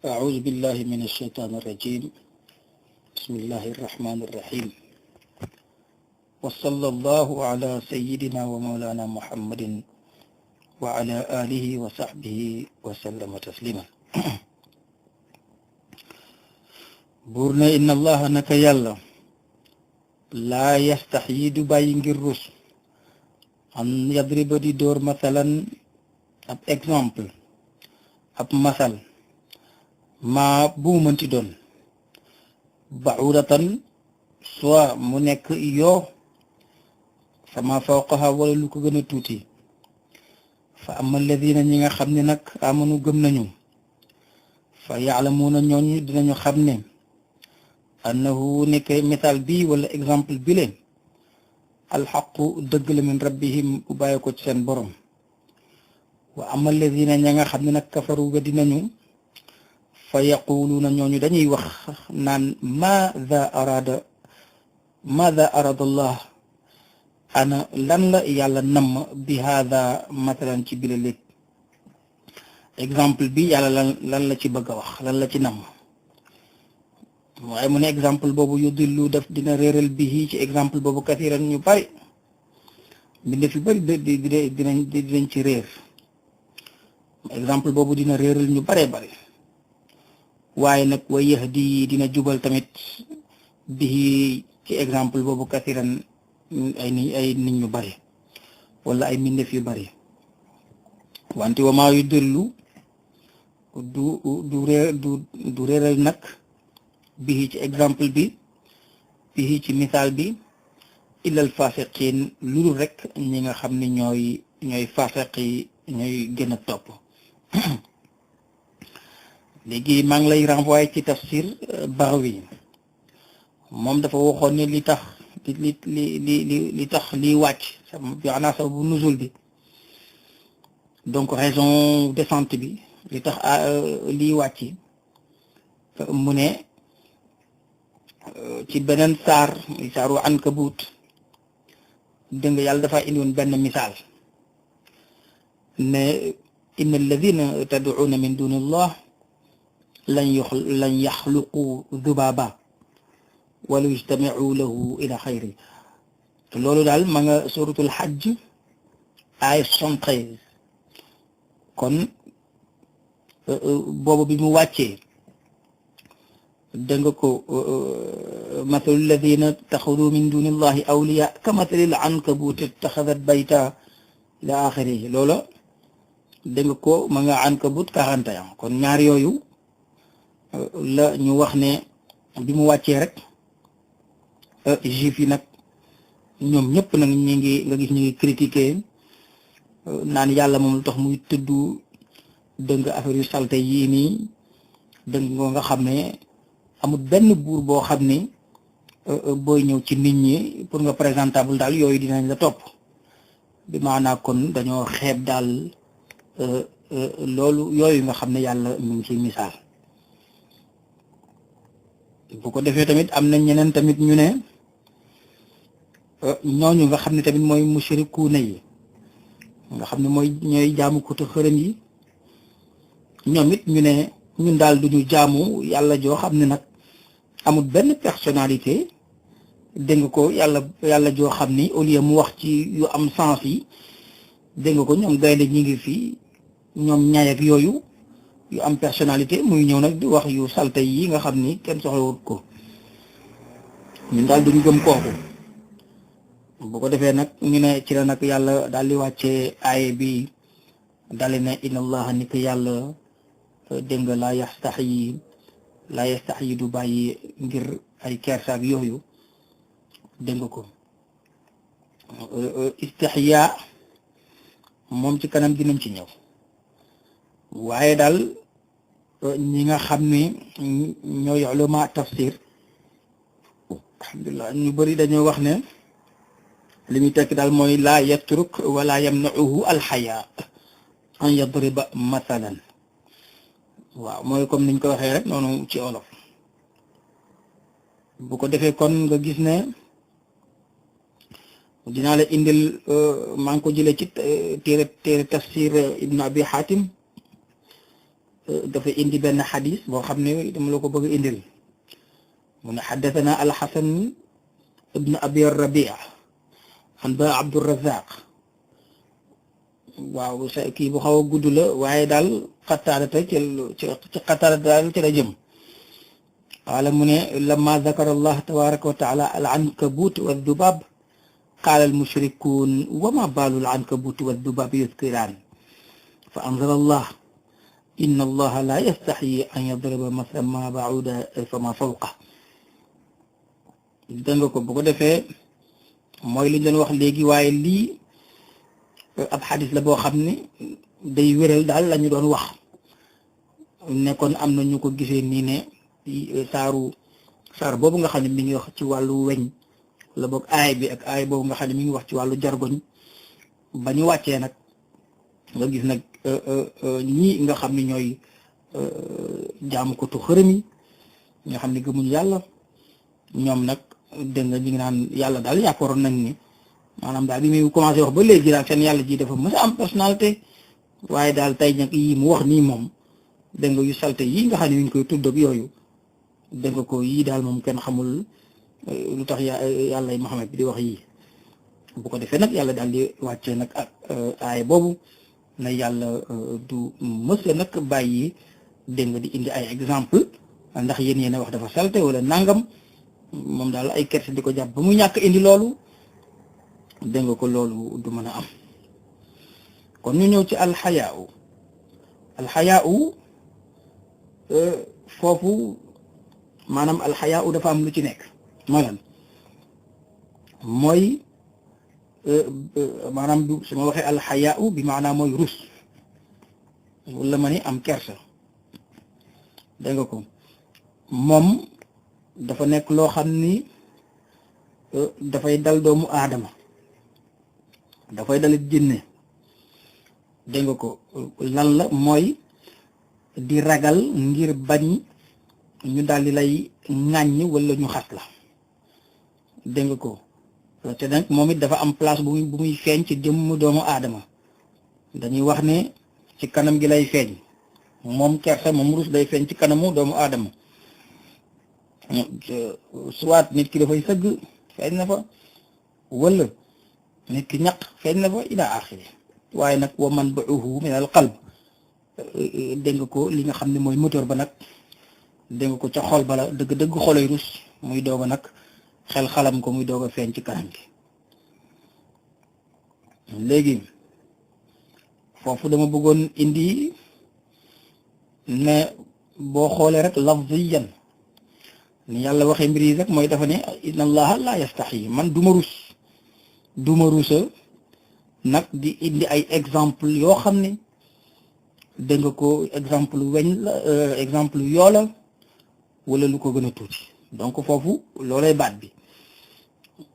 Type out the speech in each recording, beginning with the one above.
أعوذ بالله من الشيطان الرجيم بسم الله الرحمن الرحيم وصلى الله على سيدنا ومولانا محمد وعلى آله وصحبه وسلم تسليما بورنا إن الله نك يلا لا يستحيي باي ngir rus an yadriba di door masalan ab exemple ab masal ma bu mënti doon ba'udatan soit mu nekk yoo sama fawqaha wala lu ko gën a tuuti fa amma alladina ñi nga xam ne nag amanu gëm nañu fa ya'lamuna ñooñu dinañu xam ne annahu nekk misaal bi wala exemple bi leen alxaqu dëgg la min rabbihim bu bàyyi ko ci seen borom wa amma alladina ña nga xam ne nag kafaru ga dinañu fa yaquluuna ñooñu dañuy wax naan maada arada allah ana lan la yàlla namm bi haada matalan ci bile léeg exemple bi yàlla lan la ci bëgg a wax lan la ci namm waaye mu ne exemple boobu yudillu def dina réeral bi ci exemple boobu kasiran ñu bari mbindeef yu bari dinañ ci réer exemple boobu dina réeral ñu baree bari waaye nag wa yahdi dina jubal tamit bi ci exemple boobu kasiran ay nit ñu bari wala ay mbindeef yu bari wante wa maa yudillu du réeral nag bi ci exemple bi bi ci misaal bi illal fasiqin lu dul rek ñi nga xam ne ñooy fasiq yi ñooy gën a topp léegi maa ngi lay renvoyer ci tafsir Baghawi moom dafa waxoon ne li tax li tax liy wàcc maanaam sababu nuzul bi donc raison descente bi li tax liy wàcc mu ne ci beneen saar muy saaru Ankabut dégg nga yàlla dafa indi woon benn misaal ne inna alladina tad'una min duni allah lan yaxluqu dubaba wala yajtamiu lahu ila xayri loolu daal ma nga suratul Hajj ay 73 kon boobu bi mu wàccee dégg nga ko mathalu alladina taxadu min duni allahi awliya ka mathalil ankabut ittaxadat bayta ila axirihi loola dégg nga ko ma nga Ankabut 41 kon ñaar yooyu la ñu wax ne bi mu wàccee rek juif yi nag ñoom ñëpp nag ñi ngi nga gis ñu ngi critiquer naan yàlla moom lu tax muy tudd dégg nga affaire yu salte yii nii dégg nga xam ne amul benn buur boo xam ne booy ñëw ci nit ñi pour nga présentable daal yooyu dinañ la topp bi maanaa kon dañoo xeeb daal loolu yooyu nga xam ne yàlla mu ngi ci misaal bu ko defee tamit am na ñeneen tamit ñu ne ñooñu nga xam ne tamit mooy mushrikuuna yi nga xam ne mooy ñooy jaamu ko te xërëm yi ñoom it ñu ne ñun daal duñu jaamu yàlla joo xam ne nag amul benn personnalité dégg nga ko yàlla joo xam ni au lieu mu wax ci yu am sens yi dégg nga ko ñoom gaynde ñi ngi fii ñoom ñaay ak yooyu yu am personnalité muy ñëw nag di wax yu salte yi nga xam ni kenn soxlawut ko ñun daal duñu gëm kooku bu ko defee nag ñu ne ci la nag yàlla daal di wàccee aaye bi dali ne inna allaha ni ko yàlla dégg nga laa yastaxyi du bàyyi ngir ay kersaak yooyu dégg nga ko istixya moom ci kanam dinañ ci ñëw waaye daal ñi nga xam ne ñooy ulama tafsir alhamdulilah ñu bëri dañoo wax ne li muy tekk daal mooy laa yatruk wala yamnauhu alxaya an yadriba mathalan waaw mooy comme niñ ko waxee rek noonu ci olof bu ko defee kon nga gis ne dinaa la indil maa ngi ko jëlee ci téere tafsir ibnu abi hatim dafa indi benn xadis boo xam ne dama la ko bëgg a indil mu ne xaddathana alxasan ibn abi rabia an ba abdurazaq waaw sa kii bu xaw a gudd la waaye daal xattaadata ci xattaadata daal ci la jëm qaala mu ne lamma dakara allah tabaraka wa taala al ankabut wa dubab qaala al mushrikun wa ma baalu al ankabut wa dubab yuzkiraan fa anzala allah inna allaha la yastaxyi an yadriba masalan ma ba'uda fa ma fawqa dégg nga ko bu ko defee mooy li ñu doon wax léegi waaye lii ab xadis la boo xam ne day wéral daal la ñu doon wax ne kon am na ñu ko gisee nii ne saar boobu nga xam ne mi ngi wax ci wàllu weñ la boog aay bi ak aay boobu nga xam ne mi ngi wax ci wàllu jargoñ ba ñu wàccee nag nga gis nag ñii nga xam ne ñooy jaamu ko tu xërëm yi nga xam ne gëmuñu yàlla ñoom nag dégg nga ñu ngi naan yàlla daal yaakaaroon nañ ni maanaam daal bi muy commencé wax ba léegi daal seen yàlla ji dafa mës a am personnalité waaye daal tey nag yii mu wax nii moom dégg nga yu salte yii nga xam ne ñu koy tudd ak yooyu dégg nga ko yii daal moom kenn xamul lu tax yàlla Muhammad bi di wax yii bu ko defee nag yàlla daal di wàccee nag ak aay boobu na yàlla du mës a nag bàyyi dégg nga di indi ay exemple ndax yéen yéen a wax dafa salte wala nangam moom daal ay kerse di ko jàpp ba mu ñàkk indi loolu dégg nga ko loolu du mën a am kon ñu ñëw ci alxayaau foofu maanaam alxayaau dafa am lu ci nekk mooy lan mooy maanaam du su ma waxee alxayaau bi maanaam mooy rus wala ma ni am kersa dégg nga ko moom dafa nekk loo xam ni dafay dal doomu aadama dafay dalit jinne dégg nga ko lan la mooy di ragal ngir bañ ñu daal di lay ŋàññ wala ñu xas la dégg nga ko te nag moom it dafa am place bu muy feeñ ci jëmm doomu aadama dañuy wax ne ci kanam gi lay feeñ moom kersa moom rus day feeñ ci kanamu doomu aadama soit nit ki dafay sëgg feeñ na fa wala nit ki ñaq feeñ na fa ila axiri waaye nag wa manba'uhu min al qalb dégg nga ko li nga xam ne mooy moteur ba nag dégg nga ko ca xol bala dëgg-dëgg xolay rus muy doog a nag xel xalam ko muy doog a feeñ ci kanam gi léegi foofu dama bëggoon indi ne boo xoolee rek lafziyan ni yàlla waxee mbir yi rek mooy dafa ne inna allaha la yastaxyi man duma rusa nag di indi ay exemple yoo xam ne dégg nga ko exemple weñ la exemple yoo la wala lu ko gën a tuuti donc foofu loolay baat bi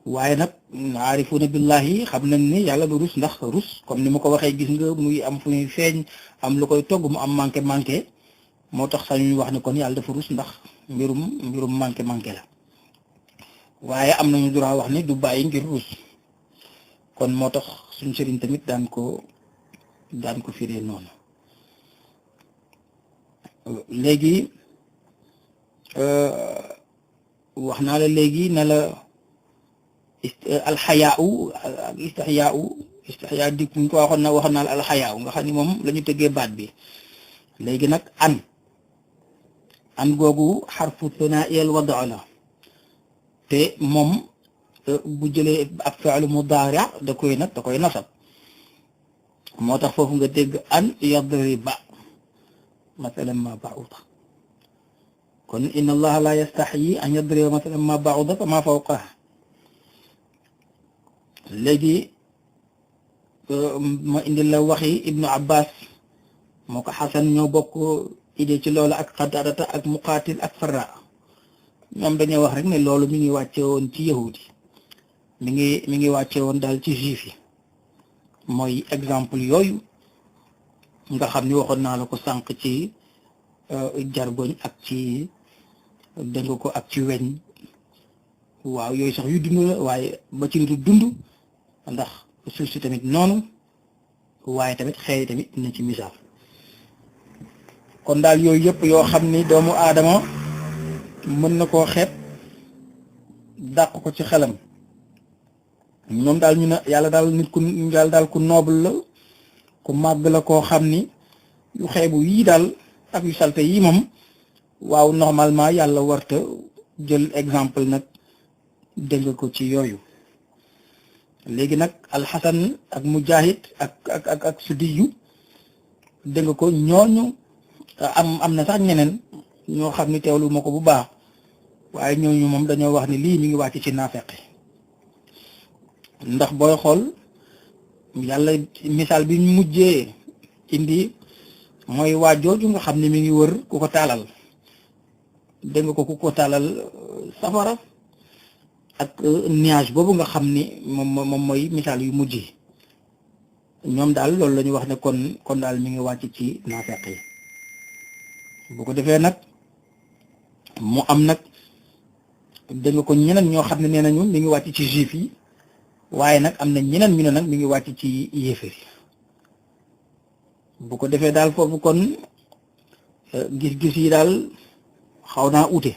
waaye nag aarifuuna billahi xam nañ ni yàlla du rus ndax rus comme ni ma ko waxee gis nga muy am fu muy feeñ am lu koy togg mu am manqué moo tax sax ñu wax ne kon yàlla dafa rus ndax mbirum manqué la waaye am nañu droit wax ni du bàyyi ngir rus kon moo tax suñu sëriñ tamit daan ko firee noonu léegi wax naa la léegi ne la alxayaau ak istixyaa dik buñ ko waxoon naa la alxayaau nga xam ni moom la ñu tëggee baat bi léegi nag an googu xarfu thanaa'iyal wada la te moom bu jëlee ab fi'lu mudaari da koy nasab moo tax foofu nga dégg an yadriba masalan ma ba'uda kon inna allaha la yastaxyi an yadriba masalan ma ba'uda fa ma fawqaha léegi ma indi la waxi ibnu abbas moo ko xasan ñoo bokk idée ci loolu ak xadaadata ak muqaatil ak farra ñoom dañoo wax rek ne loolu mi ngi wàcce woon ci yahudi mi ngi wàcce woon daal ci juif yi mooy exemple yooyu nga xam ni waxoon naa la ko sànq ci jargoñ ak ci dégg ko ak ci weñ waaw yooyu sax yu dund la waaye ba ci lu dund ndax suuf si tamit noonu waaye tamit xeey tamit na ci misaal kon daal yooyu yëpp yoo xam ni doomu aadama mën na koo xeeb dàq ko ci xelam ñoom daal ñu ne yàlla daal nit ku yàlla daal ku noble la ku màgg la koo xam ni yu xeebu yii daal ak yu salte yii moom waaw normalement yàlla warta jël exemple nag dégg ko ci yooyu léegi nag alxasan ak mujahid ak sudiyu dégg ko ñooñu am na sax ñeneen ñoo xam ni teewlu ma ko bu baax waaye ñooñu moom dañoo wax ni lii mi ngi wàcc ci naafeq ndax booy xool yàlla misaal bi mujjee indi mooy waa jooju nga xam ne mi ngi wër ku ko taalal dégg nga ko ku ko taalal safara ak nuage boobu nga xam ni moom mooy misaal yu mujj ñoom daal loolu la ñu wax ne kon daal mi ngi wàcc ci naafeq yi bu ko defee nag mu am nag dégg nga ko ñeneen ñoo xam ne nee nañu mi ngi wàcc ci juif yi waaye nag am na ñeneen ñu ne nag mi ngi wàcc ci yéefar yi bu ko defee daal foofu kon gis-gis yi daal xaw naa ute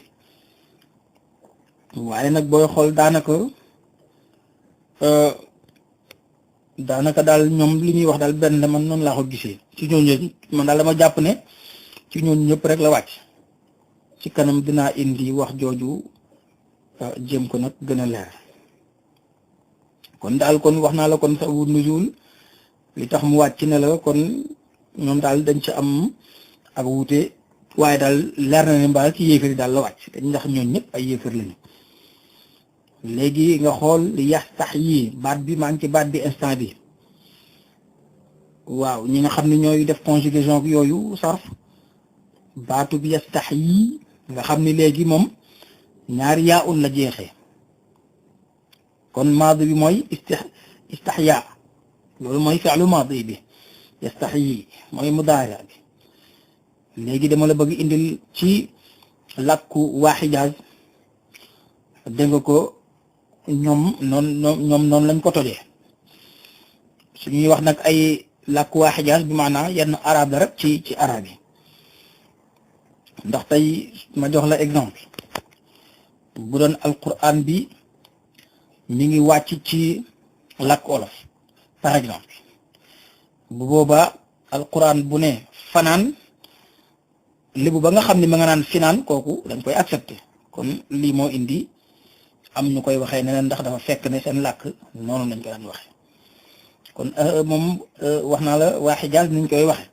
waaye nag booy xool daanaka daal ñoom li ñuy wax daal benn man noonu laa ko gisee ci ñooñu man daal dama jàpp ne ci ñooñu ñëpp rek la wàcc ci kanam dinaa indi wax jooju jéem ko nag gën a leer kon daal kon wax naa la kon sababu nuzul li tax mu wàcc ne la kon ñoom daal dañ ci am ak wuute waaye daal leer na ne mbaal ci yéefar yi daal la wàcc ndax ñooñu ñëpp ay yéefar lañu léegi nga xool yastaxyi baat bi maa ngi ci baat bi instant bi waaw ñi nga xam ne ñooy def conjugaison yooyu sarf baatu bi yastaxyi nga xam ni léegi moom ñaari yaa un la jeexee kon maadi bi mooy istaxya loolu mooy fi'lu maadi bi yastaxyi mooy mudaari bi léegi dama la bëgg indil ci làkku waa Xijaaz dégg nga ko ñoom noonu lañ ko tojee suñuy wax nag ay làkku waa Xijaaz bi maanaam yenn arab la rek ci arab yi ndax tey ma jox la exemple bu doon alquran bi mi ngi wàcc ci làkk olof par exemple bu boobaa alquran bu ne fanaan lébu ba nga xam ne ma nga naan finaan kooku dañ koy accepté kon lii moo indi am ñu koy waxee neneen ndax dafa fekk ne seen làkk noonu lañ ko daan waxee kon moom wax naa la waa Xijaaz niñ koy waxe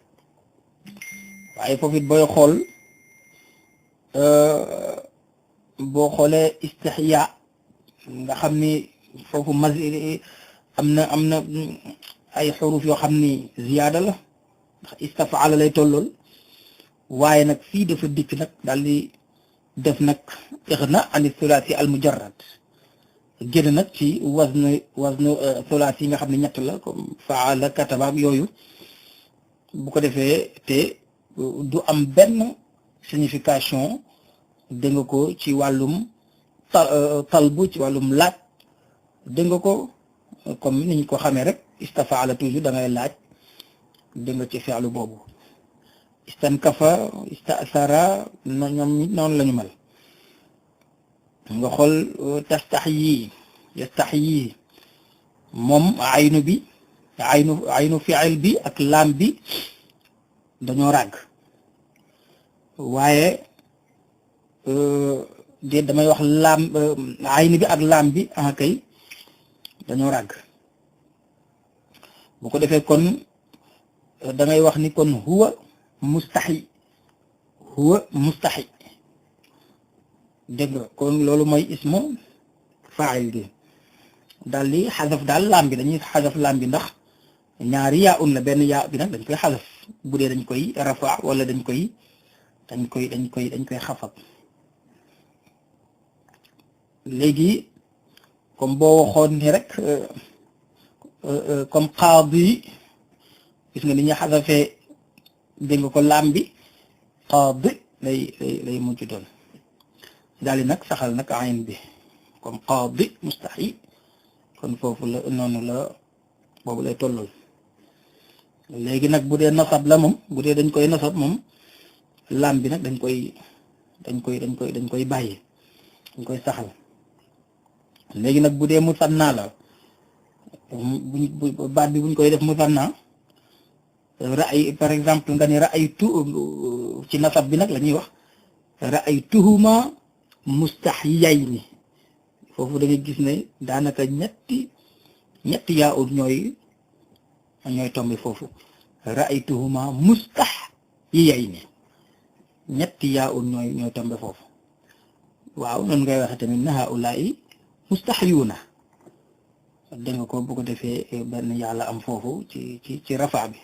waaye foofu it booy xool boo xoolee istixya nga xam ni foofu am na ay xuruf yoo xam ni ziyaada la ndax istafaala lay tollool waaye nag fii dafa dikk nag daal di def nag ixna ani thulaasi al mujarrad génn nag ci waznu thulaasi yi nga xam ne ñett la comme faala kataba ak yooyu bu ko defee te du am benn signification dégg nga ko ci wàllum talbu ci wàllum laaj dégg nga ko comme ni ñu ko xamee rek istafaala toujours da ngay laaj dégg nga ci fi'lu boobu istankafa istasara ñoom noonu la ñu mel nga xool yastaxyi moom aynu bi aynu fi'il bi ak laam bi dañoo ràgg waaye de damay wax laam ayni bi ak laam bi kay dañoo ràgg bu ko defee kon da ngay wax ni kon huwa mustaxi dégg nga kon loolu mooy ismu faa'il gi daal di xasaf daal laam bi dañuy xasaf laam bi ndax ñaari yaa un la benn yaa bi nag dañ koy xasaf bu dee dañ koy rafa wala dañ koy xafab léegi comme boo waxoon ni rek comme qaadi gis nga ni ñu xasafee dégg nga ko laam bi qaadi lay mujj doon daal di nag saxal nag ayn bi comme qaadi mustaxi kon foofu la noonu la boobu lay tollool léegi nag bu dee nasab la moom bu dee dañ koy nasab moom laam bi nag dañ koy bàyyi dañ koy saxal. léegi nag bu dee musanna la baat bi buñ koy def musanna ra'ay par exemple nga ni ra'aytu ci nasab bi nag la ñuy wax ra'aytuhuma mustahyayni foofu da ngay gis ne daanaka ñetti yaa ut ñooy tombe foofu ra'aytuhuma mustahyayni ñetti yaa ut ñooy tombe foofu. waaw noonu ngay waxe tamit na haula'i mustahyuna dégg nga ko bu ko defee benn yàlla am foofu ci rafa bi.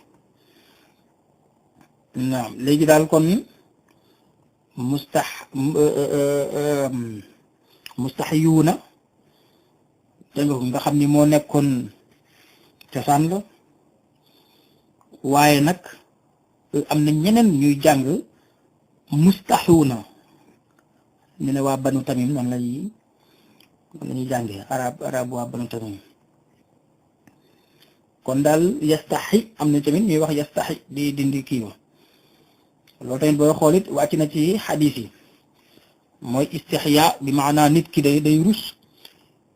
naam léegi daal kon mustahyuna dégg nga xam ni moo nekkoon cosaan la waaye nag am na ñeneen ñuy jàng mustahyuna ñu ne waa banu tamim noonu lañuy jàngee arab waa banu tamim. kon daal yastahi am na tamit ñuy wax yastahi di dindi kii wa loolu tamit booy xool it wàcc na ci xadiis yi mooy istihya bi maanaa nit ki day rus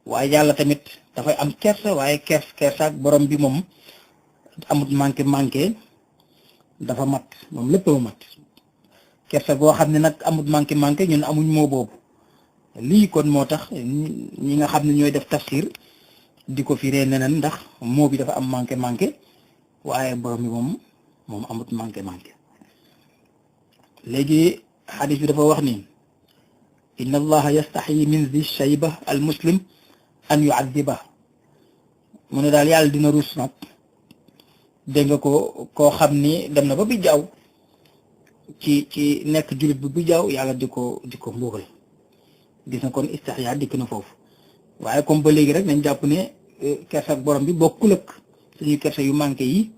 waaye yàlla tamit dafay am kersa waaye kersaak borom bi moom amut manqué dafa mat moom lépp ma mat kersa goo xam ne nag amut manqué ñun amuñ moo boobu. lii kon moo tax ñi nga xam ne ñooy def tafsir di ko firee neneen ndax moo bi dafa am manqué waaye borom bi moom amut manqué léegi xadis bi dafa wax ni inna allaha yastaxyi min zi shayba al muslim an yuadiba mu ne daal yàlla dina rus nag dégg nga koo xam ni dem na ba bi jaaw ci nekk jullit bi jaaw yàlla di ko mbugal. gis na kon istihya dikk na foofu waaye comme ba léegi rek nañ jàpp ne kersa ak borom bi bokkul ak suñuy kersa yu manqué yi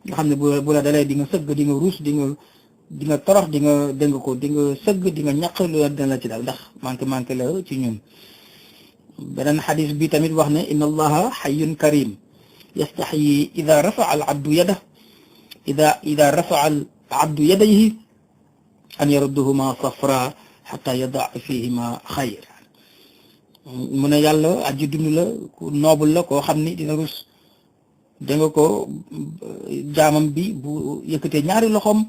nga xam ne bu la dalee di nga sëgg di nga ruus di nga torox di nga dégg ko di nga sëgg di nga ñaq lu la dina la ci daal ndax manqué la ci ñun. beneen xadis bi tamit wax ne inna allaha xayyun karim yastaxyi ida rafaa al abdu yada ida rafaa al abdu yadayhi an yarudduhuma safra xata yada fihima xayr. mu ne yàlla aji dund la ku noobul la koo xam ni dina rus dégg nga ko jaamam bi bu yëkkatee ñaari loxoom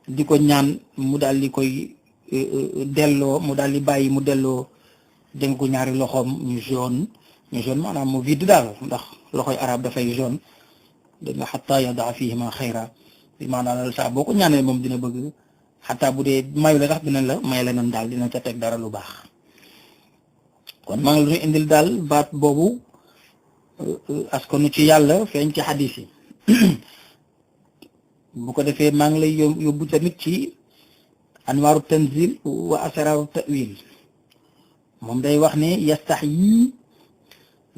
di ko ñaan mu daal di koy delloo mu daal di bàyyi mu delloo dégg nga ko ñaari loxoom ñu jaune maanaam mu vide daal ndax loxoy arab dafay jaune dégg nga xata yada fihima xayra bi maanaam saa boo ko ñaanee moom dina bëgg xataa bu dee mayu la tax dina la may leneen daal dina ca teg dara lu baax. kon maa ngi leen indil daal baat boobu askanu ci yàlla feeñ ci xadis yi bu ko defee maa ngi lay yóbbu tamit ci anwaaru tanzil wa asraaru ta'wil moom day wax ne yastaxyi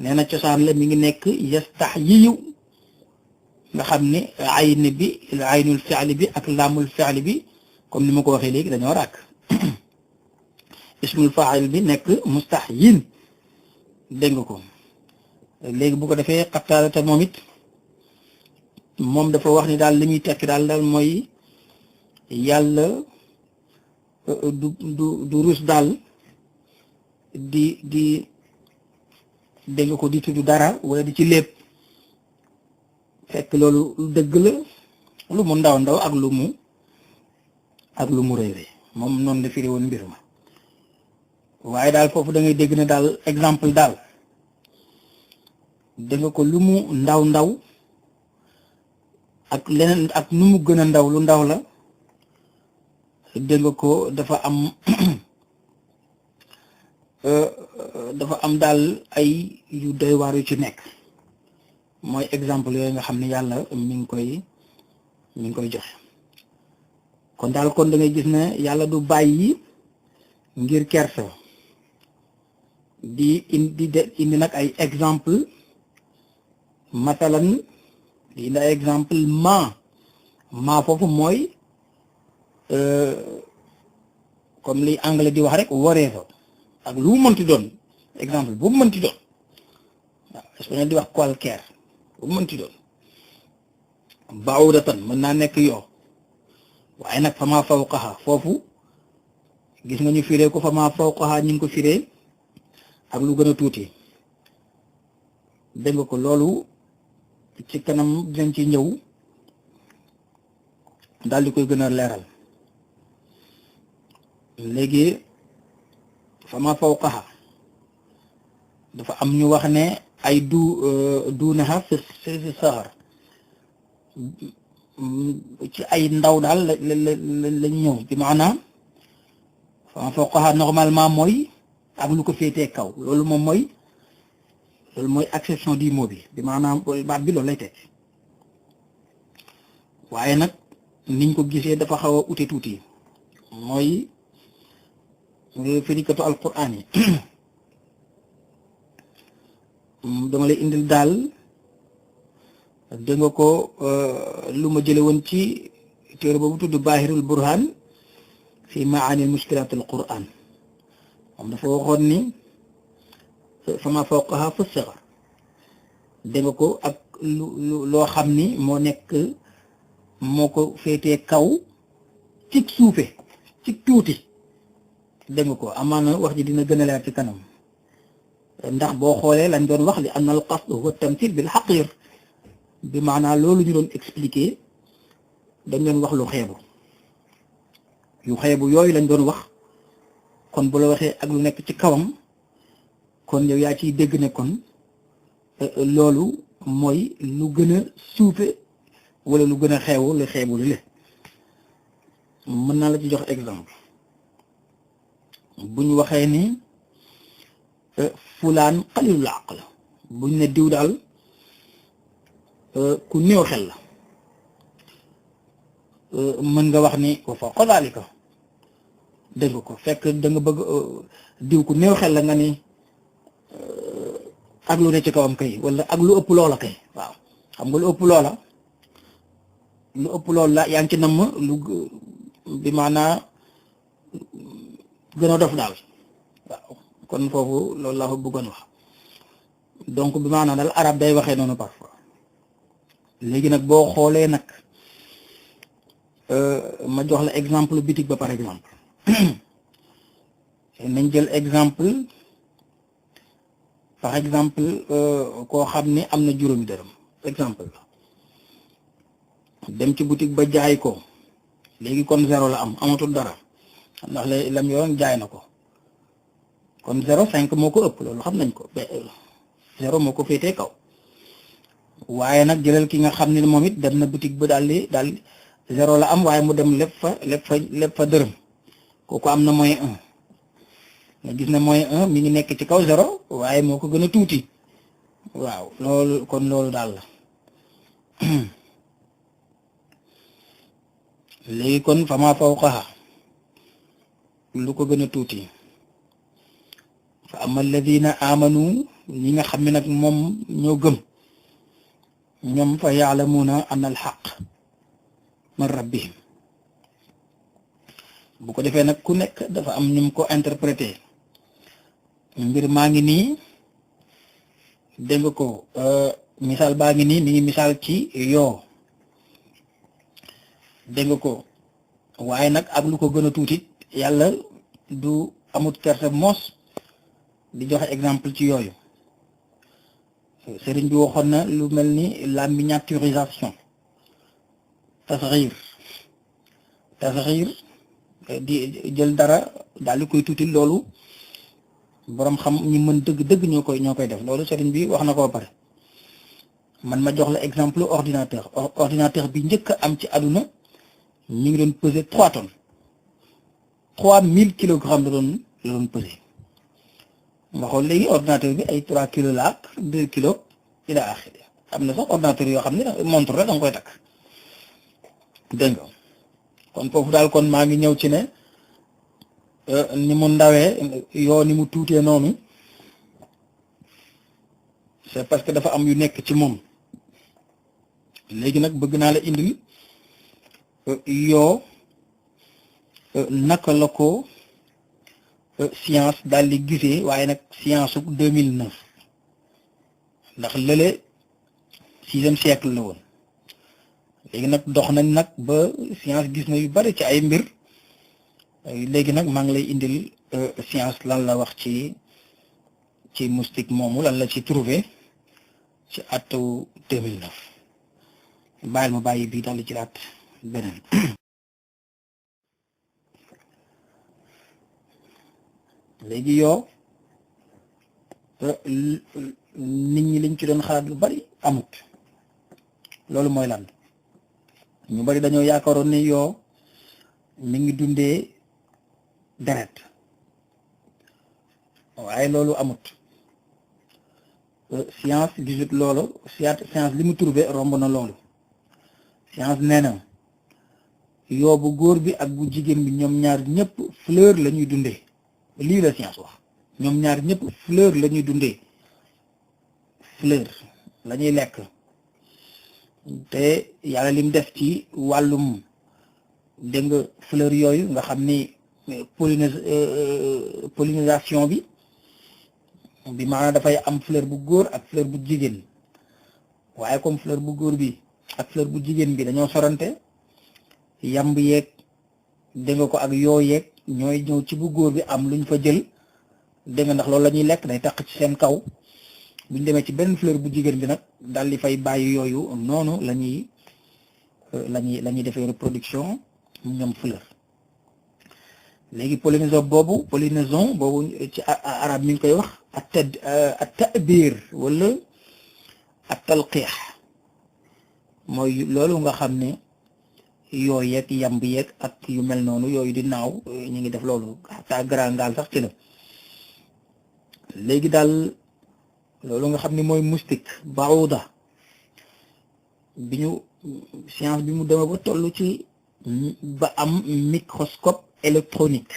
nee na cosaan la mi ngi nekk yastaxyiyu nga xam ne aynul fi'li bi ak laamul fi'li bi comme ni ma ko waxee léegi dañoo ràkk ismul fa'il bi nekk mustahyin dégg nga ko léegi bu ko defee Qataada te moom dafa wax ni daal li muy tekki daal mooy yàlla du rus daal di dégg nga ko di tudd dara wala di ci lépp fekk loolu dëgg la lu mu ndaw ak lu mu rëy moom noonu la firi woon mbir ma waaye daal foofu da ngay dégg ne daal exemple daal dégg nga ko lu mu ndaw ak leneen ak nu mu gën a ndaw lu ndaw la dégg nga ko dafa am daal ay yu doy waar yu ci nekk mooy exemple yooyu nga xam ne yàlla mi ngi koy joxe kon daal kon da ngay gis ne yàlla du bàyyi ngir kersa di indi nag ay exemple masalan di indi ay exemple ma foofu mooy comme li anglais di wax rek whatever ak lu mu mënti doon exemple bu mu mënti doon waaw espagnol di wax cualquier bu mu mënti doon baudatan mën naa nekk yoo waaye nag fama fawqaha foofu gis nga ñu firee ko fama fawqaha ñu ngi ko firee ak lu gën a tuuti dégg nga ko loolu ci kanam dinañ ci ñëw daal di koy gën a leeral léegi fama fawqaha dafa am ñu wax ne ay duunaha fi saxar ci ay ndaw daal lañ ñëw bi maanaam fama fawqaha normalement mooy ak lu ko féetee kaw loolu moom mooy acception du mot bi maanaam baat bi loolu lay teg waaye nag niñ ko gisee dafa xaw a ute tuuti mooy firikatu alquran yi dama lay indil daal dégg nga ko lu ma jële woon ci téere boobu tudd Baahirul Burhaan fi maani mushkilaat alquran moom dafa waxoon ni fama fawqaha fa saxar dégg nga ko ak loo xam ni moo ko féetee kaw ci suufe ci tuuti dégg nga ko amaana wax ji dina gën a leer ci kanam ndax boo xoolee lañ doon wax li anna al qasd huwa tamthil bil haqir bi maanaa loolu ñu doon expliquer dañ doon wax yu xeebu yooyu lañ doon wax kon bu la waxee ak lu nekk ci kawam kon yow yaa ciy dégg ne kon loolu mooy lu gën a suufe wala lu gën a xeewu lu xeebu li le mën naa la ci jox exemple buñ waxee ni fulaan qalilul aql buñ ne diw daal ku néew xel la mën nga wax ni wa fawqa daalika dégg nga ko fekk da nga bëgg diw ku néew xel la nga ni ak lu ne ci kawam kay wala ak lu ëpp loola kay waaw xam nga lu ëpp loola la yaa ngi ci namm lu bi maanaa gën a dof daal waaw kon foofu loolu laa ko bëggoon wax donc bi maanaa daal arab day waxee noonu parfois léegi nag boo xoolee nag ma jox la exemple bitig ba par exemple nañ jël exemple par exemple koo xam ne am na juróomi dërëm exemple la dem ci boutique ba jaay ko léegi kon zéro la amatul dara ndax lam yoroon jaay na ko kon 0,5 moo ko ëpp loolu xam nañ ko zéro moo ko féetee kaw waaye nag jëlal ki nga xam ne moom it dem na boutique ba daal zéro la am waaye mu dem lépp fa dërëm kooku am na moyen 1 nga gis ne moyen 1 mi ngi nekk ci kaw zéro waaye moo ko gën a tuuti waaw loolu kon loolu daal la léegi kon fama fawqaha lu ko gën a tuuti fa ama alladina amanu ñi nga xam ne nag moom ñoo gëm ñoom fa yaalamuuna an alxaq min rabbihim bu ko defee nag ku nekk dafa am ñu ko interprété mbir maa ngi nii dégg nga ko misaal baa ngi nii mi ngi misaal ci yoo dégg nga ko waaye nag ak lu ko gën a tuuti yàlla du amut kerte moos di joxe exemple ci yooyu sëriñ bi waxoon na lu mel ni la miniaturisation tasghir di jël dara daal di koy tuuti loolu borom xam ñi mën dëgg ñoo koy def loolu sëriñ bi wax na ko ba pare man ma jox la exemple ordinateur bi njëkk a am ci àdduna mi ngi doon peser 3 tonnes 3000 kilogrammes la doon peser nga xool léegi ordinateur bi ay 3 kilos la ak 2 kilos ila axiri am na sax ordinateur yoo xam ne montre la da nga koy takk dégg nga kon foofu daal kon maa ngi ñëw ci ne ni mu ndawee yoo ni mu tuutee noonu c'est parce que dafa am yu nekk ci moom léegi nag bëgg naa la indil yoo naka la ko science daal di gisee waaye nag science su 2009 ndax lële 6e siècle la woon léegi nag dox nañ nag ba science gis na yu bari ci ay mbir léegi nag maa ngi lay indil science lan la wax ci moustique moomu lan la ci trouvé ci atu 2009 bàyyil ma bàyyi bii daal di ci laat beneen léegi yoo nit ñi liñ ci doon xalaat lu bari amut loolu mooy lan ñu bari dañoo yaakaaroon ne yoo mi ngi dundee deret waaye loolu amut science gisut loolu science li mu trouvé romb na loolu science nee na yoo bu góor bi ak bu jigéen bi ñoom ñaar ñëpp fleur la ñuy dundee lii la science wax ñoom ñaar ñëpp fleur la ñuy dundee fleur la ñuy lekk te yàlla lim def ci wàllum dégg nga fleur yooyu nga xam ni pollinisation bi maanaam dafay am fleur bu góor ak fleur bu jigéen waaye comme fleur bu góor bi ak fleur bu jigéen bi dañoo sorante yamb yeeg dégg nga ko ak yoo yeeg ñooy ñëw ci bu góor bi am luñ fa jël dégg nga ndax loolu la ñuy lekk day taq ci seen kaw buñ demee ci benn fleur bu jigéen bi nag daal di fay bàyyi yooyu noonu la ñuy defee reproduction ñoom fleur léegi pollinaison boobu ci arab mi ngi koy wax at ta'bir wala at talqiix mooy loolu nga xam ne yoo yeeg yamb yeeg ak yu mel noonu yooyu di naaw ñu ngi def loolu xataa grand gaal sax ci la léegi daal loolu nga xam ne mooy moustique baouda bi ñu science bi mu demee ba toll ci ba am microscope électronique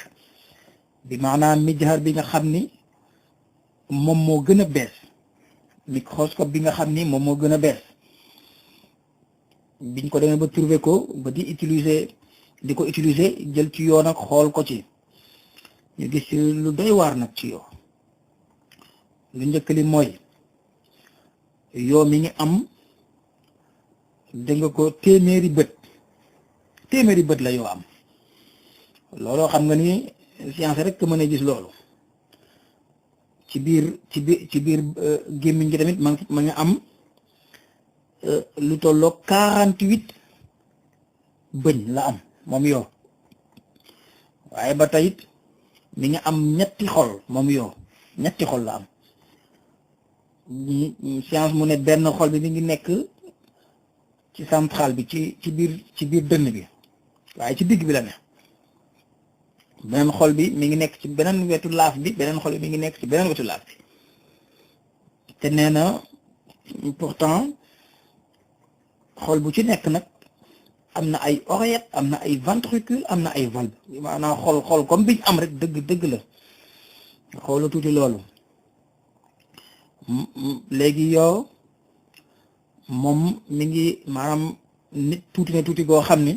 bi maanaam mijhar bi nga xam ni moom moo gën a bees microscope bi nga xam ni moom moo gën a bees biñ ko demee ba trouver ko ba di ko utiliser jël ci yoo nag xool ko ci ñu gis ci lu doy waar nag ci yoo lu njëkk li mooy yoo mi ngi am dégg nga ko téeméeri bët la yoo am looloo xam nga ni science rek mën a gis loolu ci biir gémmiñ gi tamit ma nga am lu tolloo 48 bëñ la am moom yoo waaye ba tey mi nga am ñetti xol moom yoo ñetti xol la am science mu ne benn xol bi mi ngi nekk ci centrale bi ci biir dënn bi waaye ci digg bi la ne beneen xol bi mi ngi nekk ci beneen wetu laaf bi beneen xol bi mi ngi nekk ci beneen wetu laaf bi te nee na pourtant xol bu ci nekk nag am na ay oreillette am na ay ventricule am na ay valve maanaam xol comme biñ am rek dëgg la xoolu tuuti loolu léegi yow moom mi ngi maanaam nit tuuti goo xam ni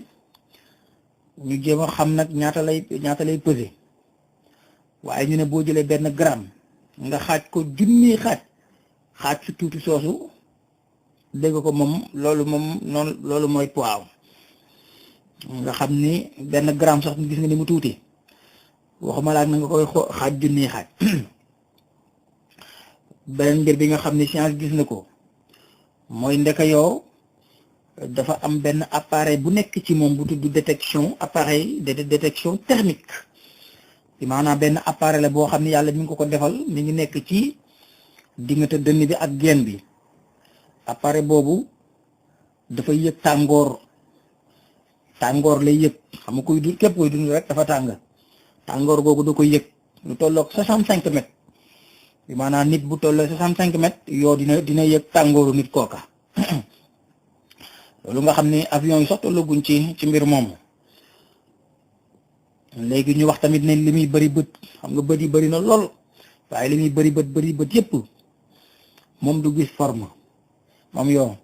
ñu jéem a xam nag ñaata lay peser waaye ñu ne boo jëlee benn gramme nga xaaj ko junni xaaj su tuuti soosu dégg ko moom loolu mooy poids nga xam ni benn gramme sax gis nga ni mu tuuti waxuma laak na nga koy xaaj junni xaaj beneen mbir bi nga xam ni science gis na ko mooy ndeka yoo dafa am benn appareil bu nekk ci moom bu tudd appareil de détection thermique maanaam benn appareil la boo xam ne yàlla mi ngi ko defal mi ngi nekk ci diggante dënn bi ak geen bi appareil boobu dafay yëg tàngoor lay yëg xam nga képp koy dund rek dafa tàngoor googu da koy yëg lu tolloog 65 mètres maanaam nit bu tolloo 65 mètres yoo dina yëg tàngooru nit kooka loolu nga xam ne avion yi sax tollaguñ ci mbir moomu léegi ñu wax tamit ne li muy bëri bët xam nga bët yi bëri na lool waaye li muy bëri bët yëpp moom du gis forme moom yoo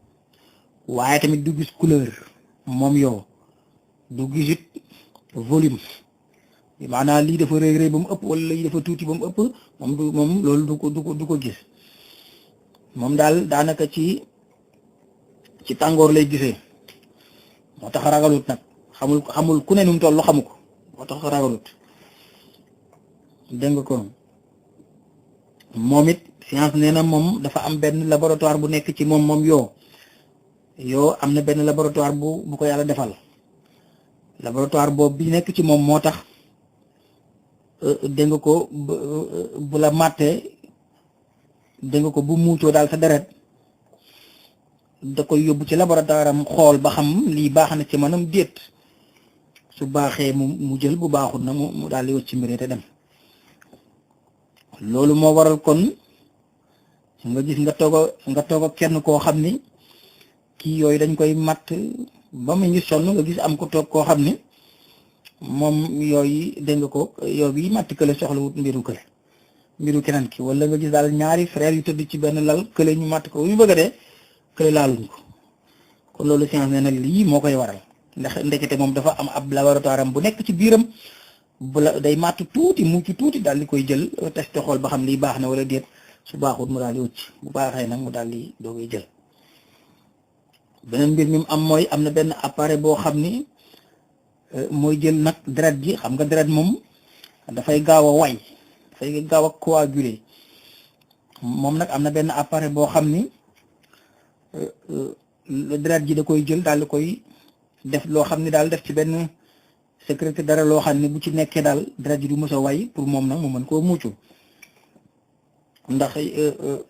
waaye tamit du gis couleur moom yoo du gisit volume maanaam lii dafa rëy ba mu ëpp wala lii dafa tuuti ba mu ëpp moom loolu du ko gis moom daal daanaka ci tàngoor lay gisee moo tax ragalut nag xamul ku ne nu mu toll xamu ko moo tax ragalut dégg nga ko moom it science nee na moom dafa am benn laboratoire bu nekk ci moom yoo am na benn laboratoire bu ko yàlla defal laboratoire boobu bi nekk ci moom moo tax dégg nga ko bu la màttee dégg nga ko bu muucoo daal sa deret da koy yóbbu ci laboratoire am xool ba xam lii baax na ci manam déet su baaxee mu jël bu baaxul na mu daal di wëcc ci mbir te dem loolu moo waral kon nga gis nga toog ak kenn koo xam ni kii yooyu dañ koy matt ba mu ngi sonn nga gis am ko toog koo xam ni moom yooyu dégg nga ko yow bi matt kële soxla wut mbiru keneen ki wala nga gis daal ñaari frère yu tëdd ci benn lal kële ñu matt ko bu ñu bëgg a dee kële laaluñ ko kon loolu science nee na lii moo koy waral ndax ndekete moom dafa am ab laboratoire am bu nekk ci biiram bu la day matt tuuti mucc tuuti daal di koy jël testé xool ba xam lii baax na wala déet su baaxut mu daal di wëcc bu baaxee nag mu daal di doogay jël beneen mbir mi mu am mooy am na benn appareil boo xam ni mooy jël nag deret ji xam nga deret moom dafay gaaw a way dafay gaaw a coaguler moom nag am na benn appareil boo xam ni deret ji da koy jël daal di koy def loo xam ni daal def ci benn sécurité dara loo xam ne bu ci nekkee daal deret ji du mës a way pour moom nag mu mën koo muccu ndax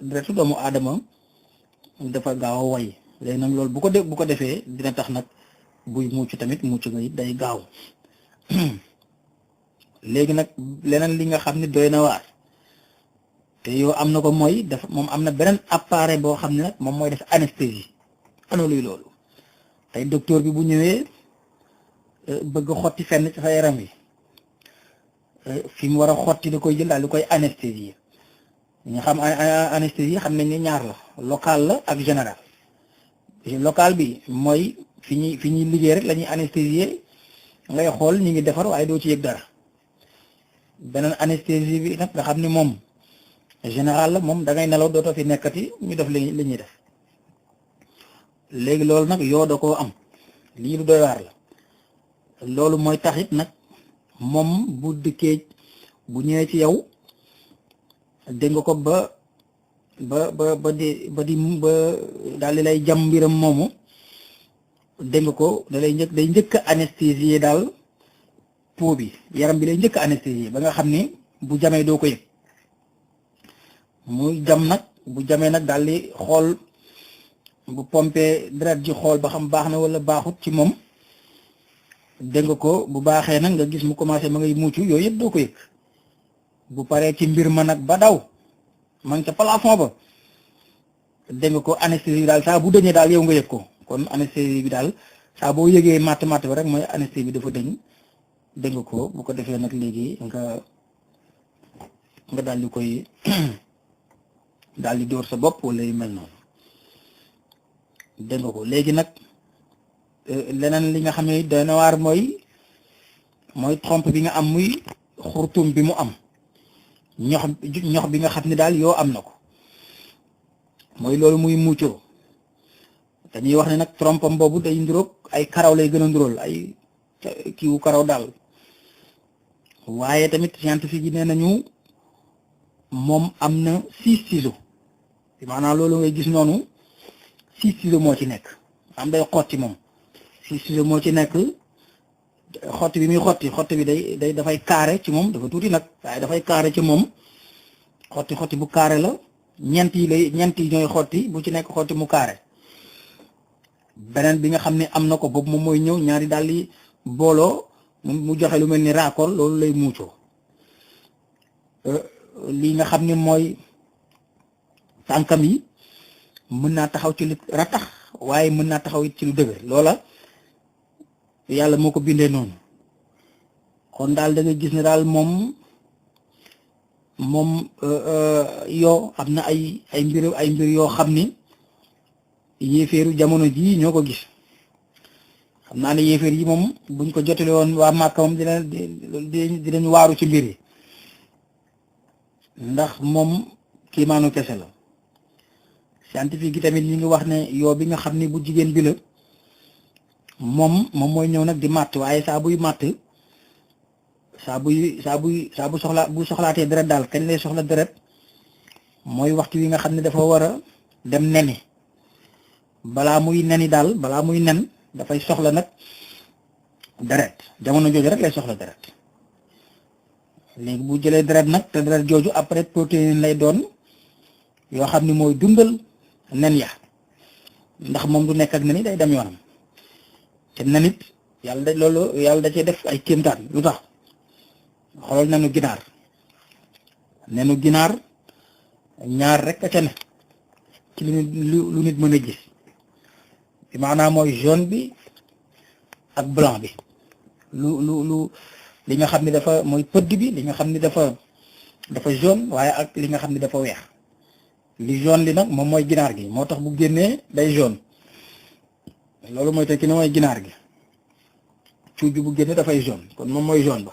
deretu doomu aadama dafa gaaw a way léegi nag loolu bu ko defee dina tax nag buy mucc tamit mucc nga it day gaaw léegi nag leneen li nga xam ne doy na waar te yow am na ko mooy dafa moom am na beneen appareil boo xam ne nag moom mooy def anesthésie ana luy loolu tey docteur bi bu ñëwee bëgg xotti fenn ci sa yaram wi fi mu war a xotti da koy jël daal di koy anesthésie ñu xam anesthésie xam nañ ne ñaar la local la ak général local bi mooy fi ñuy liggéey rek la ñuy anesthésier ngay xool ñu ngi defar waaye doo ci yëg dara beneen anesthésie bi nag nga xam ne moom général la moom da ngay nelaw dootoo fi nekkati ñu def li ñuy def léegi loolu nag yoo da koo am lii lu doy waar la loolu mooy taxit nag moom bu dikkee bu ñëwee ci yow dégg nga ko ba daal di lay jam mbiram moomu dégg nga ko day njëkk a anesthésier daal peau bi yaram bi lay njëkk a anesthésier ba nga xam ni bu jamee doo ko yëg muy jam nag bu jamee nag daal di xool bu pompé deret ji xool ba xam baax na wala baaxut ci moom dégg nga ko bu baaxee nag nga gis mu commencé ma ngay mucc yooyu yëpp doo ko yëg bu paree ci mbir ma nag ba daw ma ngi ca plafond ba dégg nga ko anesthésie bi daal saa bu dëñee daal yow nga yëg ko kon anesthésie bi daal saa boo yëgee matt ba rek mooy anesthésie bi dafa dëñ dégg nga ko bu ko defee nag léegi nga daal di koy daal di dóor sa bopp wala yu mel noonu dégg nga ko léegi nag leneen li nga xam ne doy na waar mooy trompe bi nga am muy xurtum bi mu am ñox bi nga xam ne daal yoo am na ko mooy loolu muy muccoo dañuy wax ne nag trompam boobu day nduróog ay karaw lay gën a nduróol ay kiiwu karaw daal waaye tamit scientifique yi nee nañu moom am na 6 ciseaux maanaam loolu ngay gis noonu 6 ciseaux moo ci nekk am day xotti moom 6 ciseaux moo ci nekk xotti bi muy xotti bi day dafay carré ci moom dafa tuuti nag waaye dafay carré ci moom xotti bu carré la ñeent yi ñooy xotti bu ci nekk xotti mu carré beneen bi nga xam ne am na ko boobu moom mooy ñëw ñaari daal di booloo mu joxe lu mel ni raakool loolu lay muucoo lii nga xam ne mooy tànkam yi mën naa taxaw ci lu ratax waaye mën naa taxaw it ci lu dëgër loola yàlla moo ko bindee noonu kon daal da nga gis ne daal moom yoo am na ay mbir yoo xam ni yéeféeru jamono jii ñoo ko gis xam naa ne yéeféer yi moom buñ ko jotale woon waa Màkka moom dinañ waaru ci mbir yi ndax moom kiimaanu kese la scientifique yi tamit ñi ngi wax ne yoo bi nga xam ni bu jigéen bi la moom mooy ñëw nag di màtt waaye saa buy màtt saa bu soxlaatee deret daal kañ lay soxla deret mooy waxtu wi nga xam ne dafa war a dem neni balaa muy nen dafay soxla nag deret jamono jooju rek lay soxla deret léegi bu jëlee deret nag te deret jooju après protéine lay doon yoo xam ni mooy dundal nen ya ndax moom du nekk ak nen yi day dem yoonam te nen it yàlla da cee def ay kéemtaan lu tax xoolal nenu ginaar ñaar rek a ca ne ci lu nit mën a gis bi maanaam mooy jaune bi ak blanc bi lu li nga xam ne dafa mooy pëdd bi li nga xam ne dafa jaune waaye ak li nga xam ne dafa weex li jaune li nag moom mooy ginaar gi moo tax bu génnee day jaune loolu mooy tekki ne mooy ginaar gi cuuj bi bu génnee dafay jaune kon moom mooy jaune ba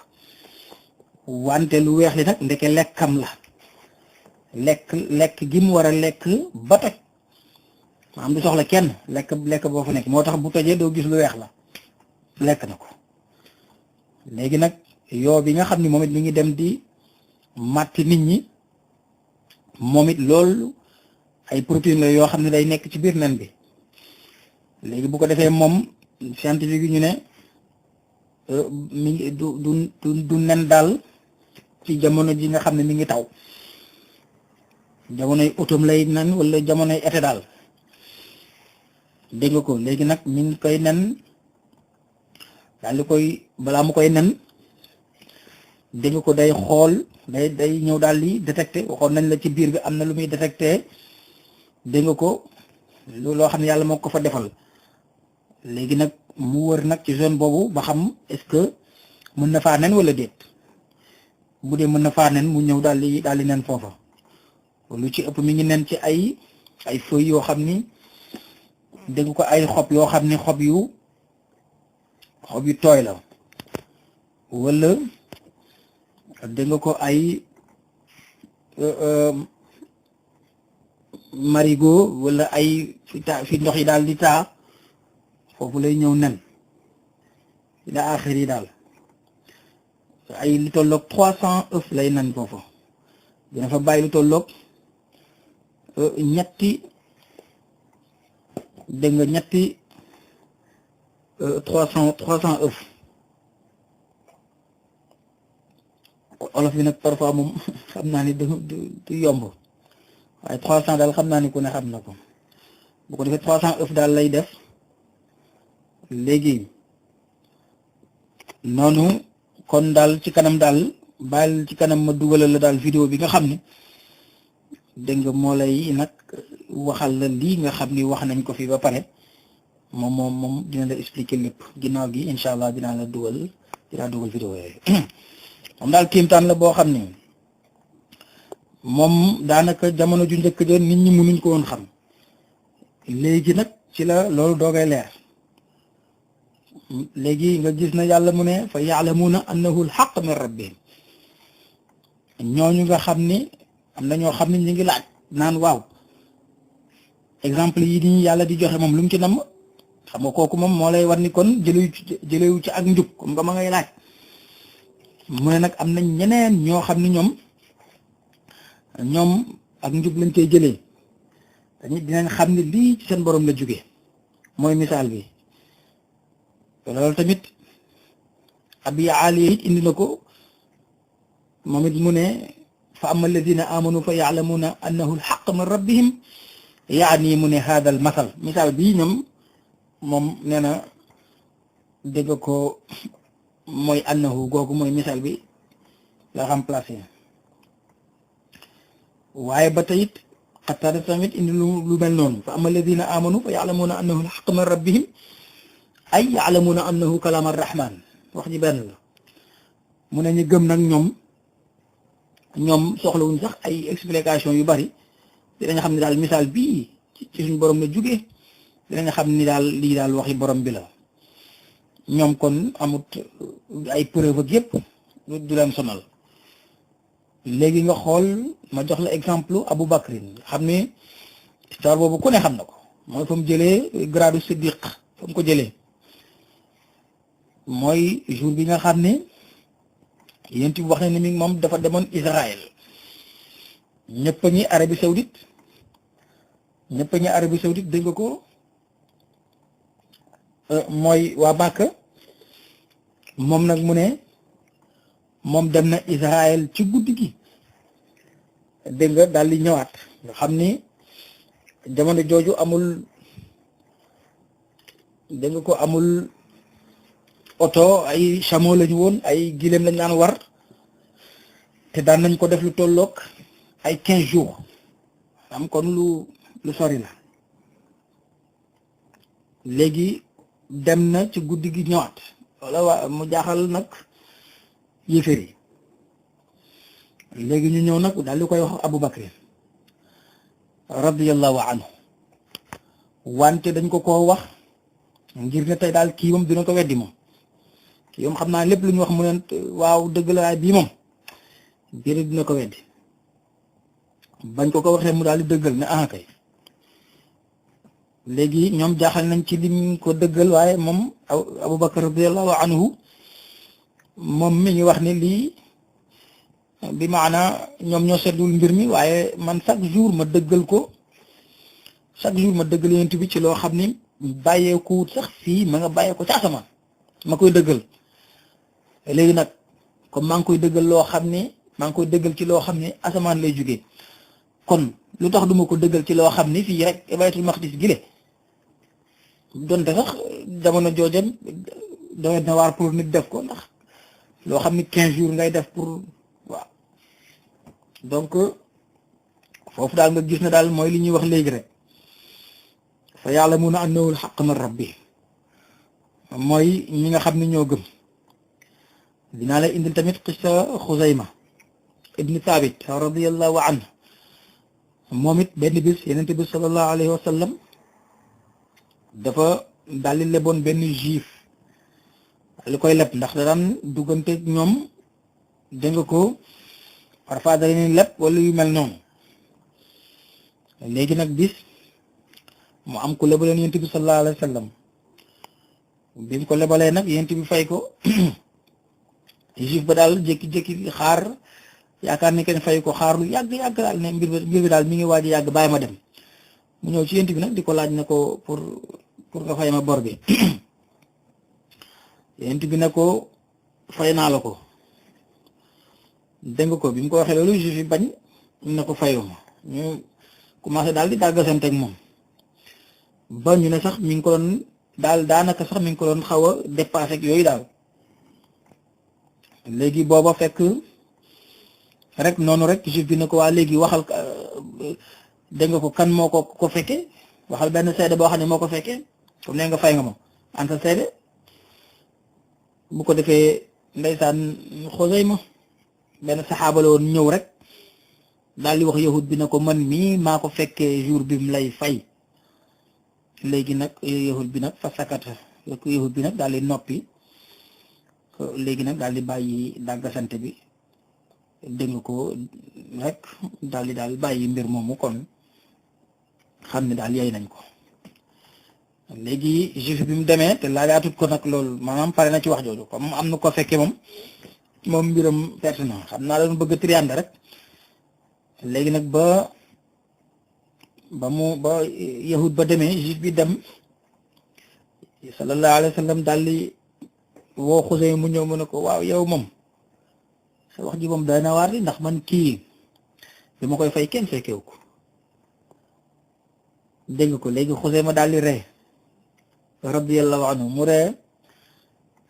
wante lu weex li nag ndeke lekkam la lekk gi mu war a lekk ba toj maanaam du soxla kenn lekk boo fa nekk moo tax bu tojee doo gis lu weex la lekk na ko léegi nag yoo bi nga xam ni moom it mi ngi dem di màtti nit ñi moom it loolu ay protéines la yoo xam ne day nekk ci biir nen bi léegi bu ko defee moom scientifique yi ñu ne mi ngi du nen daal ci jamono ji nga xam ne mi ngi taw jamonoy automne lay nen wala jamonoy été daal dégg nga ko léegi nag mi ngi koy nen daal di koy balaa mu koy nen dégg nga ko day xool day ñëw daal di détecté waxoon nañ la ci biir bi am na lu muy détecté dégg nga ko loo xam ne yàlla moo ko fa defal léegi nag mu wër nag ci zone boobu ba xam est-ce que mën na faa nen wala déet bu dee mën na faa nen mu ñëw daal di nen foofa lu ci ëpp mi ngi nen ci ay feuilles yoo xam ni dégg ko ay xob yoo xam ni xob yu tooy la wala dégg nga ko ay marigot wala ay fi ndox yi daal di taa foofu lay ñëw nen ila axir yi daal ay lu tolloog 300 œufs lay nen foofu dina fa bàyyi lu tolloog ñetti 300 œufs olof bi nag parfois moom xam naa ni du yomb waaye 300 daal xam naa ni ku ne xam na ko bu ko defee 300 œufs daal lay def léegi noonu kon daal ci kanam daal bàyyil ci kanam ma dugalal la daal vidéo bi nga xam ne dégg nga moo lay nag waxal la lii nga xam ni wax nañ ko fi ba pare moom dina la expliquer lépp ginnaaw gi incha allah dinaa dugal vidéo yooyu moom daal kiimtaan la boo xam ne moom daanaka jamono ju njëkk ja nit ñi mënuñ ko woon xam léegi nag ci la loolu doogay leer léegi nga gis na yàlla mu ne fa yaalamuuna annahu alxaq min rabbihim ñooñu nga xam ni am na ñoo xam ne ñu ngi laaj naan waaw exemple yi nii yàlla di joxe moom lu mu ci namm xam nga kooku moom moo lay war ni kon jëlewu ci ak njub comme nga ma ngay laaj mu ne nag am nañ ñeneen ñoo xam ni ñoom ak njub lañ koy jëlee dañuy dinañ xam ne lii ci seen borom la jóge mooy misaal bi loolu tamit abi aliya it indi na ko moom it mu ne fa ama alladina amanu fa yaalamuuna annahu alxaq min rabbihim yaani mu ne hada al masal misaal bii ñoom moom nee na dégg ko mooy annahu googu mooy misaal bi la remplacé waaye ba tey it xattaada tamit indi lu mel noonu fa ama alladina amanu fa yaalamuuna annahu alxaq min rabbihim ay yaalamuuna annahu kalaam arrahman wax ji benn la mu ne ñu gëm nag ñoom soxlawuñ sax ay explication yu bari dinañ xam ne daal misaal bii ci suñ borom la jóge dinañ xam ni daal lii daal waxi borom bi la ñoom kon amut ay preuve ak yëpp du leen sonal léegi nga xool ma jox la exemple Abu Bakrin xam ne histoire boobu ku ne xam na ko mooy fa mu jëlee gradu siddiq fa mu ko jëlee mooy jour bi nga xam ne yonent bi wax ne ni moom dafa demoon Israël ñëpp ñi Arabie Saoudite dégg nga ko mooy waa Màkka moom nag mu ne moom dem na Israël ci guddi gi dégg nga daal di ñëwaat nga xam ni jamono jooju amul dégg nga ko amul oto ay chameau lañu woon ay gileem lañ daan war te daan nañ ko def lu tolloog ay 15 jours am kon lu sori la léegi dem na ci guddi gi ñëwaat wala waa mu jaaxal nag yéeféer yi léegi ñu ñëw nag daal di koy wax Abu Bakr radiyallahu anhu wante dañ ko wax ngir ne tey daal kii moom dina ko weddi moom kii moom xam naa lépp lu ñu wax mu ne waaw dëgg la bii moom biir dina ko weddi bañ ko waxee mu daal di dëggal ne ah kay léegi ñoom jaaxal nañ ci lim ko dëggal waaye moom Abu Bakr radiyallahu anhu moom mi ngi wax ne lii bi maana ñoom ñoo seetlul mbir mi waaye man chaque jour ma dëggal yonent bi ci loo xam ni bàyyeeku sax fii ma nga bàyyeeku ci asamaan ma koy dëggal léegi nag comme maa ngi koy dëggal loo xam ne maa ngi koy dëggal ci loo xam ne asamaan lay jógee kon lu tax duma ko dëggal ci loo xam ni fii rek Baytul Maqdis gile donte sax jamono joojam doy na waar pour nit def ko ndax loo xam ni 15 jours ngay def pour waaw donc foofu daal nga gis ne daal mooy li ñuy wax léegi rek fa ya'lamuuna annahu al-haqqu min rabbi mooy ñi nga xam ne ñoo gëm dinaa la indil tamit qissa Xuzayma ibni Thabit radiyallahu anhu moom it benn bis Yonent bi sallallahu alayhi wa sallam dafa daldi leboon benn juif li koy leb ndax da daan duggante ñoom dégg nga ko parfois da leen leb wala yu mel noonu léegi nag bis mu am ku lebaloon Yonent bi sallallahu alayhi wa sallam bi mu ko lebalee nag Yonent bi fay ko juif ba daal jékki-jékki xaar yaakaar ni kenn fay ko xaar lu yàgg daal ne mbir bi daal mi ngi waaj a yàgg bàyyi ma dem mu ñëw ci Yonent bi nag di ko laaj ne ko pour nga fay ma bor bi Yonent bi ne ko fay naa la ko dégg nga ko bi mu ko waxee loolu juif yi bañ ne ko fayuma ñu commencé daal di dàggasanteeg moom ba ñu ne sax mi ngi ko doon daal daanaka sax mi ngi ko doon xaw a dépassé ak yooyu daal léegi booba fekk rek noonu rek juif bi ne ko waa léegi waxal dégg nga ko kan moo ko fekke waxal benn seede boo xam ne moo ko fekkee comme ne nga fay nga ma anta seede bu ko defee ndeysaan Xuzayma benn saxaaba la woon ñëw rek daal di wax yahud bi ne ko man mii maa ko fekkee jour bi mu lay fay léegi nag yahud bi nag fa sakata yahud bi nag daal di noppi léegi nag daal di bàyyi dàggasante bi dégg nga ko rek daal bàyyi mbir moomu kon xam ne daal yey nañ ko léegi juif bi mu demee te laajaatut ko nag loolu maanaam pare na ci wax jooju comme am na ko fekkee moom mbiram perte na xam naa doon bëgg triande rek léegi nag ba yahud ba demee juif bi dem sallallahu alayhi wa sallam daal di woo Xuzayma mu ñëw mu ne ko waaw yow moom sa wax ji moom doy na waar di ndax man kii bi ma koy fay kenn fekkewu ko dégg nga ko léegi Xuzayma daal di ree radiyallahu anhu mu ree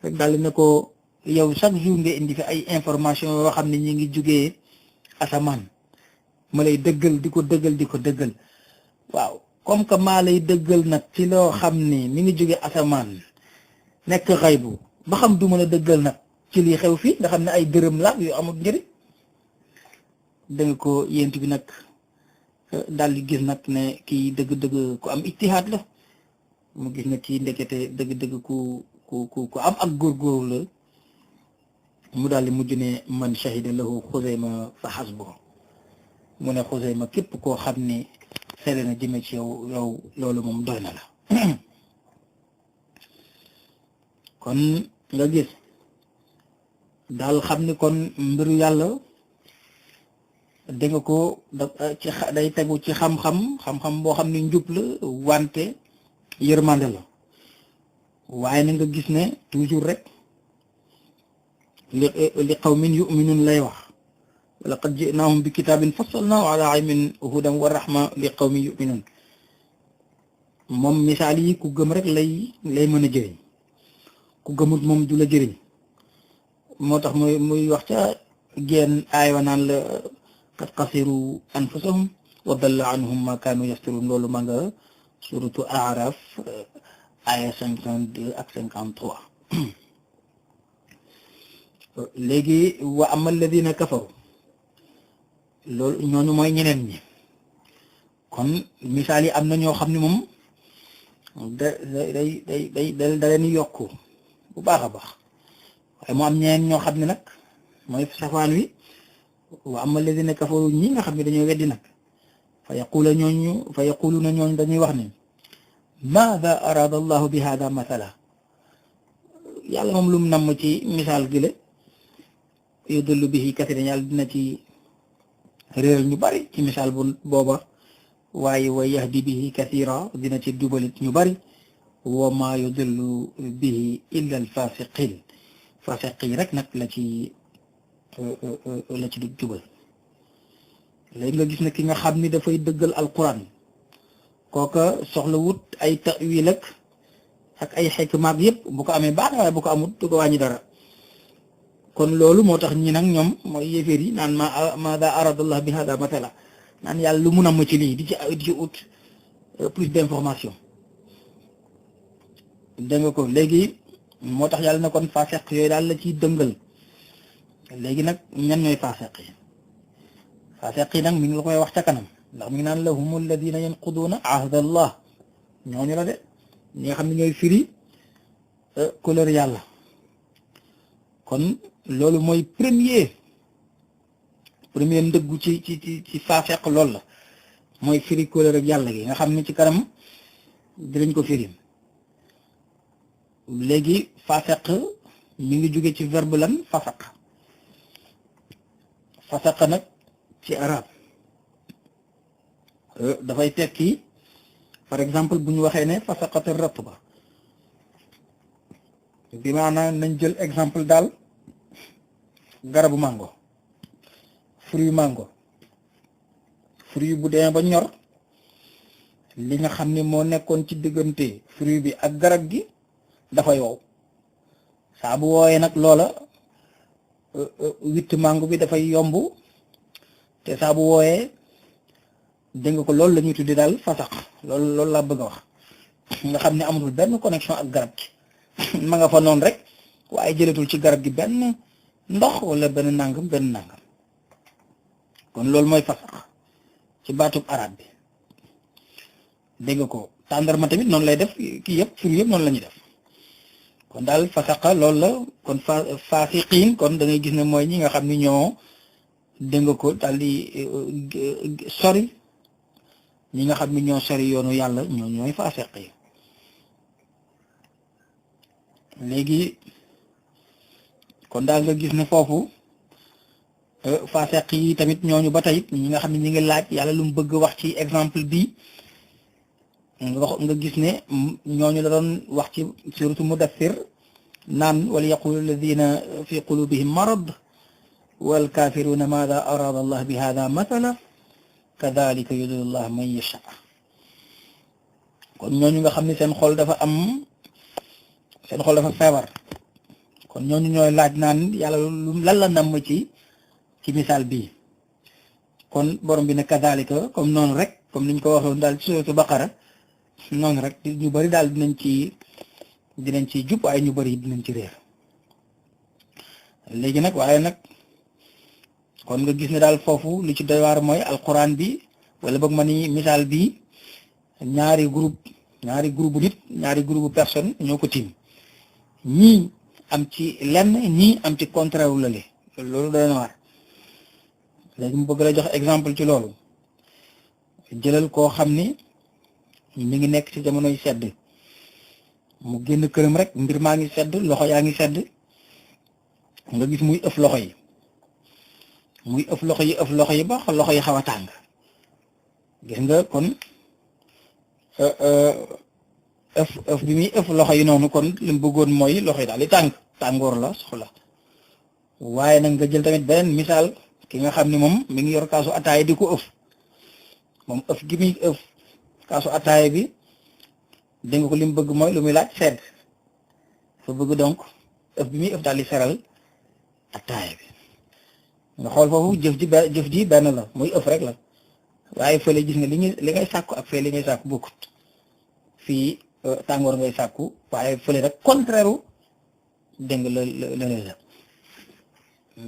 rek daal di ne ko yow chaque jour nga indi fi ay information yoo xam ne ñi ngi jugee asamaan ma lay dëggal di ko dëggal waaw comme que maa lay dëggal nag ci loo xam ne mi ngi jugee asamaan nekk xaybu ba xam du ma la dëggal nag ci lii xew fii nga xam ne ay dërëm la yu amul njëriñ danga ko Yonent bi nag daal di gis nag ne kii dëgg-dëgg ku am ijtihaad la mu gis na kii ndekete dëgg-dëgg ku am ak góorgóor la mu daal di mujj ne man shahida lahu Xuzayma fa hasbuhu mu ne Xuzayma képp koo xam ne seede na jëme ci yow loolu moom doy na la kon nga gis daal xam ni kon mbiru yàlla dégg nga ko ci day tegu ci xam-xam boo xam ni njub la wante yërmande la waaye na nga gis ne toujours rek li qawmin yu'minun lay wax wa laqad ji'nahum bi kitabin fassalnahu ala ilmin hudan wa rahma li qawmin yu'minun moom misaal yi ku gëm rek lay mën a jëriñ ku gëmut moom du la jëriñ moo tax muy wax ca génn aaywa naan la qad xasiru anfusahum wa dalla anhum ma kaanu yaftarun loolu ma nga suratu Araf aya 52 ak 53 léegi wa ama alladina kafaru loolu ñooñu mooy ñeneen ñi kon misaal yi am na ñoo xam ne moom da leen yokku bu baax a baax waaye mu am ñeneen ñoo xam ne nag mooy safaan wi wa ama alladina kafaru ñi nga xam ne dañoo weddi nag fa yaquluna ñooñu dañuy wax ne maada arada allahu bi hada mathala yàlla moom lu mu namm ci misaal gi la yudillu bihi kasiran yàlla dina ci réeral ñu bari ci misaal booba waaye wa yahdi bihi kasira dina ci jubalit ñu bari wa ma yudillu bihi illa alfasiqin fasiqi rek nag la ci du jubal léegi nga gis ne ki nga xam ni dafay dëggal alquran kooka soxla wut ay ta'wil ak ay xikmaat yëpp bu ko amee baax na waaye bu ko amut du ko wàññi dara kon loolu moo tax ñi nag ñoom mooy yéeféer yi naan maada aradallah bi hada matala naan yàlla lu mun a ci lii di ci ut plus d'information dégg nga ko léegi moo tax yàlla na kon faseq yooyu daal la ciy dëngal léegi nag ñan ñooy faseq yi nag mi ngi la koy wax ca kanam ndax mi ngi naan la hum alladina yanquduuna ahda allah ñooñu la de ñi nga xam ne ñooy firi couleur yàlla kon loolu mooy premier ndëggu ci faseq loolu la mooy firi couleur ak yàlla gi nga xam ne ci kanam dinañ ko firi léegi faseq mi ngi jóge ci verbe lan fasaq nag ci arab dafay tekki par exemple bu ñu waxee ne fasaqata ratba bi maanaam nañ jël exemple daal garabu mango fruit bu demee ba ñor li nga xam ne moo nekkoon ci diggante fruit bi ak garab gi dafay wow saa bu wooyee nag loola witt mango bi dafay yomb te saa bu wooyee dégg nga ko loolu la ñuy tuddi daal fasaq loolu laa bëgg a wax nga xam ne amatul benn connexion ak garab gi ma nga fa noonu rek waaye jëlatul ci garab gi benn ndox wala benn nangam kon loolu mooy fasaq ci baatub arab bi dégg nga ko tàndarma tamit noonu lay def kii yëpp fruit yëpp noonu la ñuy def kon daal fasaqa loolu la kon fasiqiin kon da ngay gis ne mooy ñi nga xam ni ñoo dégg nga ko daal di sori ñi nga xam ni ñoo sori yoonu yàlla ñooy fasiq yi léegi kon daal nga gis ne foofu fasiq yi tamit ñooñu ba tey ñi nga xam ne ñi ngi laaj yàlla lu mu bëgg wax ci exemple bi nga gis ne ñooñu la doon wax ci suratu mudaththir naan wal yaqulu alladina fi qulubihim marad wal kafiruna maada arada allah bi hada mathala kadhalika yudillu allah man yasha kon ñooñu nga xam ne seen xol dafa feebar kon ñooñu ñooy laaj naan yàlla lan la namm ci misaal bii kon borom bi ne kadhalika comme noonu rek comme niñ ko waxoon daal ci suratu baqara noonu rek ñu bari daal dinañ ci jub waaye ñu bari dinañ ci réer léegi nag waaye nag kon nga gis ne daal foofu li ci doy waar mooy alquran bi wala boog ma ni misaal bi ñaari groupe bu nit ñaari groupe bu personne ñoo ko tiim ñii am ci lenn ñii am ci contraire wu lale loolu doy na waar léegi mu bëgg la jox exemple ci loolu jëlal koo xam ni mi ngi nekk ci jamonoy sedd mu génn këram rek mbir maa ngi sedd loxo yaa ngi sedd nga gis muy ëf loxo yi ëf loxo yi ba loxo yi xaw a tàng gis nga kon ëf bi muy ëf loxo yi noonu kon li mu bëggoon mooy loxo yi daal di tàngoor la soxla waaye nag nga jël tamit beneen misaal ki nga xam ne moom mi ngi yor kaasu ataaya di ko ëf moom ëf gi muy ëf kaasu ataaya bi dégg nga ko li mu bëgg mooy lu muy laaj sedd fa bëgg donc ëf bi muy ëf daal di seral ataaya bi nga xool foofu jëf ji benn la muy ëf rek la waaye fële gis nga li ngay sàkku ak fële li ngay sàkku bokkut fii tàngoor ngay sàkku waaye fële rek contraire u dégg nga la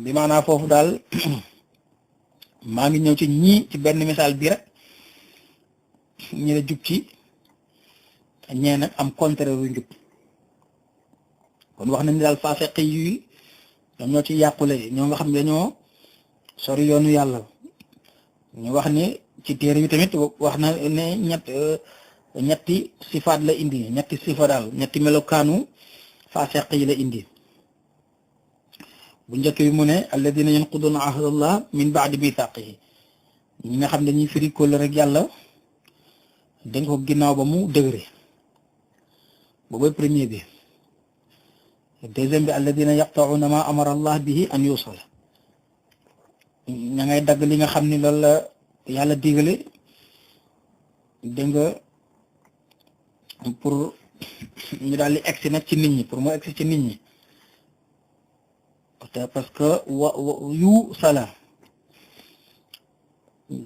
bi maanaam foofu daal maa ngi ñëw ci ñii ci benn misaal bi rek ñi la jub ci ñee nag am contraire yu njub kon wax nañ daal faasiq yi ñoom ñoo ci yàqule ñoo nga xam ne dañoo sori yoonu yàlla ñu wax ni ci téere bi tamit wax na ne ñetti sifaat la indi ñetti sifa daal ñetti melokaanu faasiq yi la indi bu njëkk bi mu ne alladina yanquduna ahdallah min baadi mithaqihi ñi nga xam ne dañuy firi kóllëre rek yàlla dañ ko ginnaaw ba mu dëgëre boobu premier bi deuxième bi alladina yaqtauna ma amara allah bihi an yusala ña ngay dagg li nga xam ni loolu la yàlla digale dégg nga pour ñu daal di egsi nag ci nit ñi pour mu egsi ci nit ñi parce que yu sala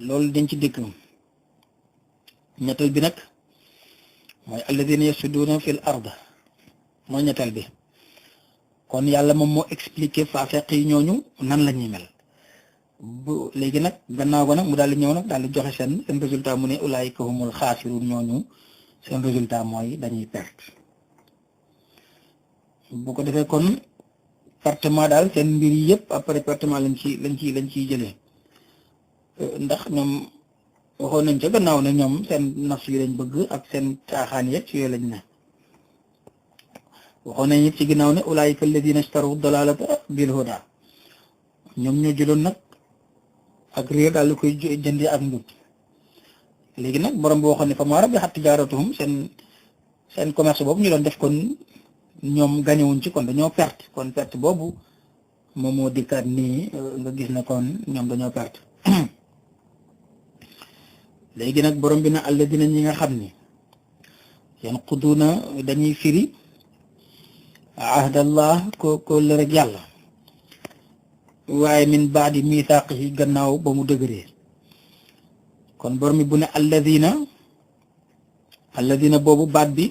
loolu dañ ci dëkk ñettal bi nag mooy alladina yasuduna fil ard mooy ñettal bi kon yàlla moom moo expliqué faasiq yi ñooñu nan la ñuy mel bu léegi nag gannaaw ko nag mu daal di ñëw nag daal di joxe seen résultat mu ne ulaayika humul xaasirun ñooñu seen résultat mooy dañuy perte bu ko defee kon pertement daal seen mbir yi yëpp après pertement lañ ciy jëlee ndax ñoom waxoon nañ ca gannaaw ne ñoom seen nafs yi lañ bëgg ak seen caaxaan yeeg ci yooyu lañ ne waxoon nañ it ci ginnaaw ne ulaayika alladina ishtaru dalalata bil huda ñoom ñoo jëloon nag ak réer daal di koy jëndee ak njub léegi nag borom bi waxoon ne fa maa rabihat tijaaratuhum seen commerce boobu ñu doon def kon ñoom gañewuñ ci kon dañoo perte kon perte boobu moom moo dikkaat nii nga gis ne kon ñoom dañoo perte léegi nag borom bi na alladina ñi nga xam ni yanquduuna dañuy firi ahdallah ko la rek yàlla waaye min baadi mithaqihi gannaaw ba mu dëgëree kon borom bi bu ne alladina boobu baat bi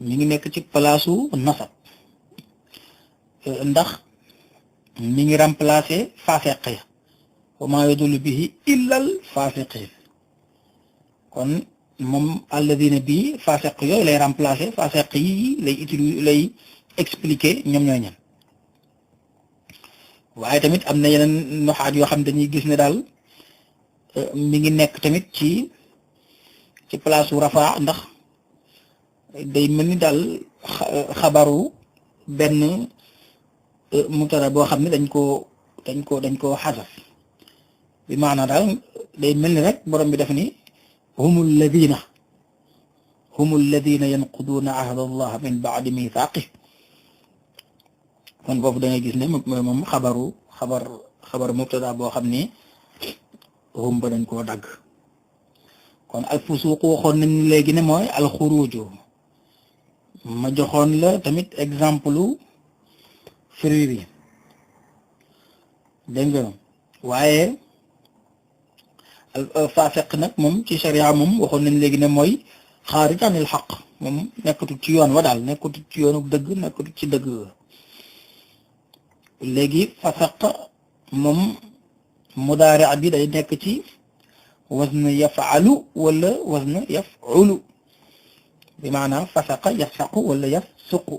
mi ngi nekk ci palaasu nasab ndax mi ngi remplacer faasiq ya wa maa yadullu bihi illal faasiqiin kon moom alladina bii faasiq yooyu lay remplacer faasiq yi lay expliquer ñoom ñooy ñan waaye tamit am na yeneen noxaat yoo xam dañuy gis ne daal mi ngi nekk tamit ci palaasu rafaa ndax day mel ni daal xabaru benn mubtada boo xam ne dañ koo xasaf bi maanaam daal day mel ni rek borom bi def ni humul ladina yanquduuna ahda allah min baadi mithaqih kon foofu da ngay gis ne moom xabar mubtada boo xam ni hum ba dañ koo dagg kon al fusuq waxoon nañ léegi ne mooy al xuruju ma joxoon la tamit exemple firi bi dégg nga waaye faasiq nag moom ci sharia moom waxoon nañ léegi ne mooy xaarij anil xaq moom nekkatut ci yoon wa daal nekkatut ci yoonu dëgg nekkatut ci dëgg léegi fasaq moom mudaari bi day nekk ci wazn yafalu wala wazn yafulu bi maanaam fasaqa yafsaqu wala yafsuqu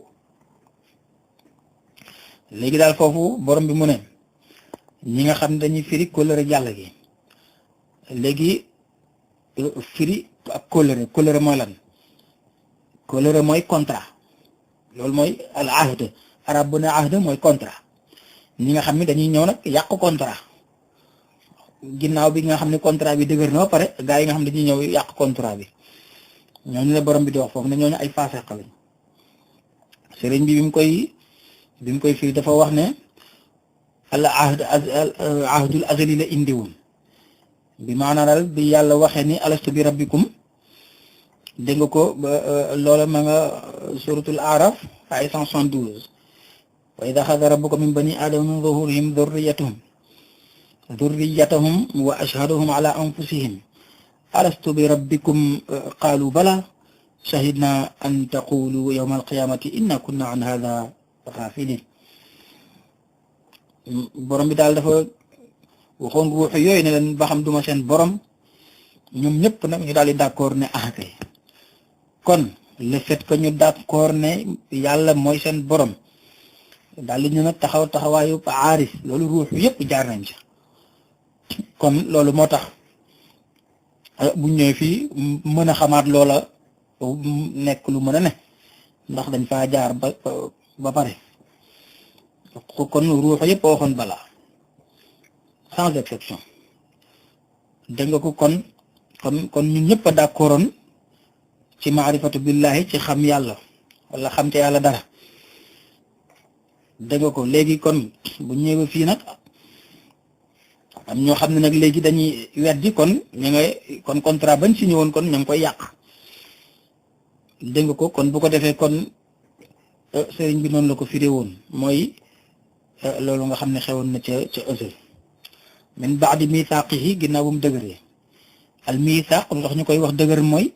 léegi daal foofu borom bi mu ne ñi nga xam dañuy firi kóllëre yàlla gi léegi firi ak kóllëre mooy lan kóllëre mooy contrat loolu mooy al ahd arab bu ne ahd mooy contrat ñi nga xam ne dañuy ñëw nag yàq contrat ginnaaw bi nga xam ne contrat bi dëgër na ba pare gaa yi nga xam ne dañuy ñëw yàq contrat bi ñooñu la borom bi di wax foofu ne ñooñu ay faasiq lañ sëriñ bi bi mu koy fii dafa wax ne al ahdul azali la indiwoon bi maanaam daal bi yàlla waxee ni alastu bi rabbikum dégg nga ko loola ma nga suratul araf ay 172 wa id axada rabbuka min bani aadama min zuhurihim dhurriyatahum wa ashhaduhum ala anfusihim alastu bi rabbikum qaalu bala shahidna an taqulu yawma alqiyamati inna kunna an hada ghafilin borom bi daal dafa waxoon ruux yooyu ne leen ba xam duma seen borom ñoom ñëpp nag ñu daal di d'accord ne kay kon le fait que ñu d'accord ne yàlla mooy seen borom daal di ñu nag taxawaayu aaris loolu ruux yëpp jaar nañ ci kon loolu moo tax bu ñëwee fii mën a xamaat loola nekk lu mën a ne ndax dañ faa jaar ba pare kon ruux yëpp a waxoon balaa sans exception dégg nga ko kon ñun ñëpp a d'accordoon ci maarifatu billahi ci xam yàlla wala xam ca yàlla dara dégg nga ko léegi kon bu ñëwee fii nag am ñoo xam ne nag léegi dañuy weddi kon ñu ngay kon contrat bañ signé woon kon ñu ngi koy yàq dégg nga ko kon bu ko defee kon sëriñ bi noonu la ko firé woon mooy loolu nga xam ne xewoon na ca ësël min baadi mithaqihi ginnaaw bu mu dëgëree al mithaq lu tax ñu koy wax dëgër mooy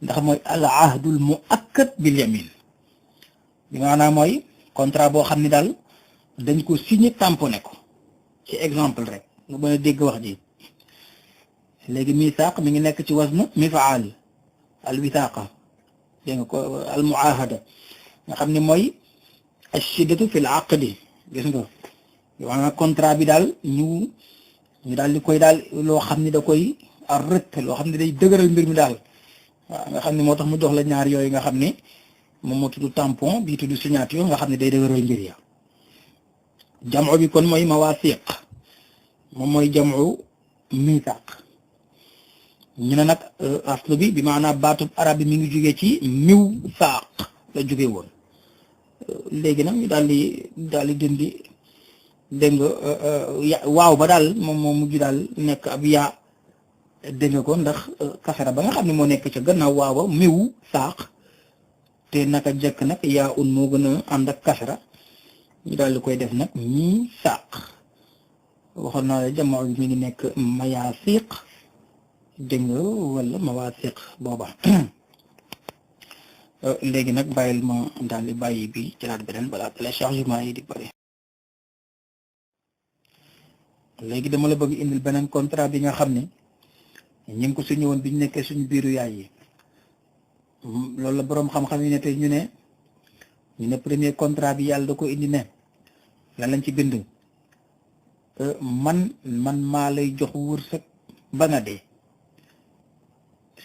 ndax mooy al ahdul muakkad bil yamin bi maanaam mooy contrat boo xam ne daal dañ ko signé tamponné ko ci exemple rek nga mën a dégg wax ji léegi mithaq mi ngi nekk ci wasnu mifaal al withaqa dégg nga ko al muahada nga xam ne mooy ashiddatu fil aqdi gis nga maanaam contrat bi daal ñu daal di koy daal loo xam ne da koy rëtt loo xam ne day dëgëral mbir mi daal waaw nga xam ne moo tax mu jox la ñaar yooyu nga xam ne moom moo tudd tampon bii tudd signature nga xam ne day dëgëral mbir ya jamu bi kon mooy mawasiq moom mooy jamu mithaq ñu ne nag aslu bi maanaam baatub arab bi mi ngi jógee ci miw saaq la jóge woon léegi nag ñu daal di dindi dégg nga waaw ba daal moom moo mujj daal nekk ab yaa dégg nga ko ndax kasara ba nga xam ne moo nekk ca gannaaw waaw ba miw saaq te naka jëkk nag yaa un moo gën a ànd ak kasara ñu daal di koy def nag mii saaq waxoon naa la jamono mi ngi nekk mayaasiq dégg nga wala mawaasiq booba léegi nag bàyyil ma daal di bàyyi bi jëlaat beneen balaa téléchargement yi di bëri léegi dama la bëgg indil beneen contrat bi nga xam ne ñu ngi ko signé woon bi ñu nekkee suñu biiru yaay yi loolu la boroom xam-xam yi ne tey ñu ne premier contrat bi yàlla da ko indi ne lan lañ ci bind man maa lay jox wërsëg ba nga dee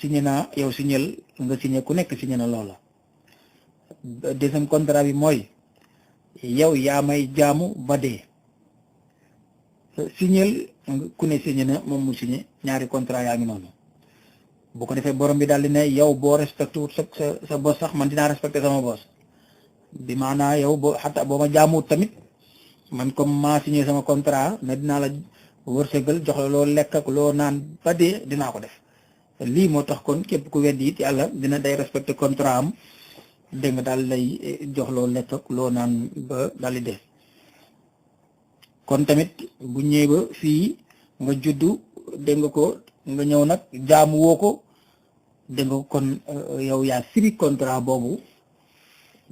signé naa yow signal nga signé ku nekk signé na loola deuxième contrat bi mooy yow yaa may jaamu ba dee signal ku ne signé na moom mu signé ñaari contrat yaa ngi noonu bu ko defee borom bi daal di ne yow boo respecté wut sa boss sax man dinaa respecté sama boss bi maanaa yow xataa boo ma jaamuwut tamit man comme maa signé sama contrat ne dinaa la wërsëgal jox la loo lekk ak loo naan ba dee dinaa ko def lii moo tax kon képp ku weddi it yàlla dina day respecté contrat am dégg nga daal lay jox loo lekk ak loo naan ba daal di def kon tamit bu ñëwee ba fii nga juddu dégg nga ko nga ñëw nag jaamu woo ko dégg nga kon yow yaa firi contrat boobu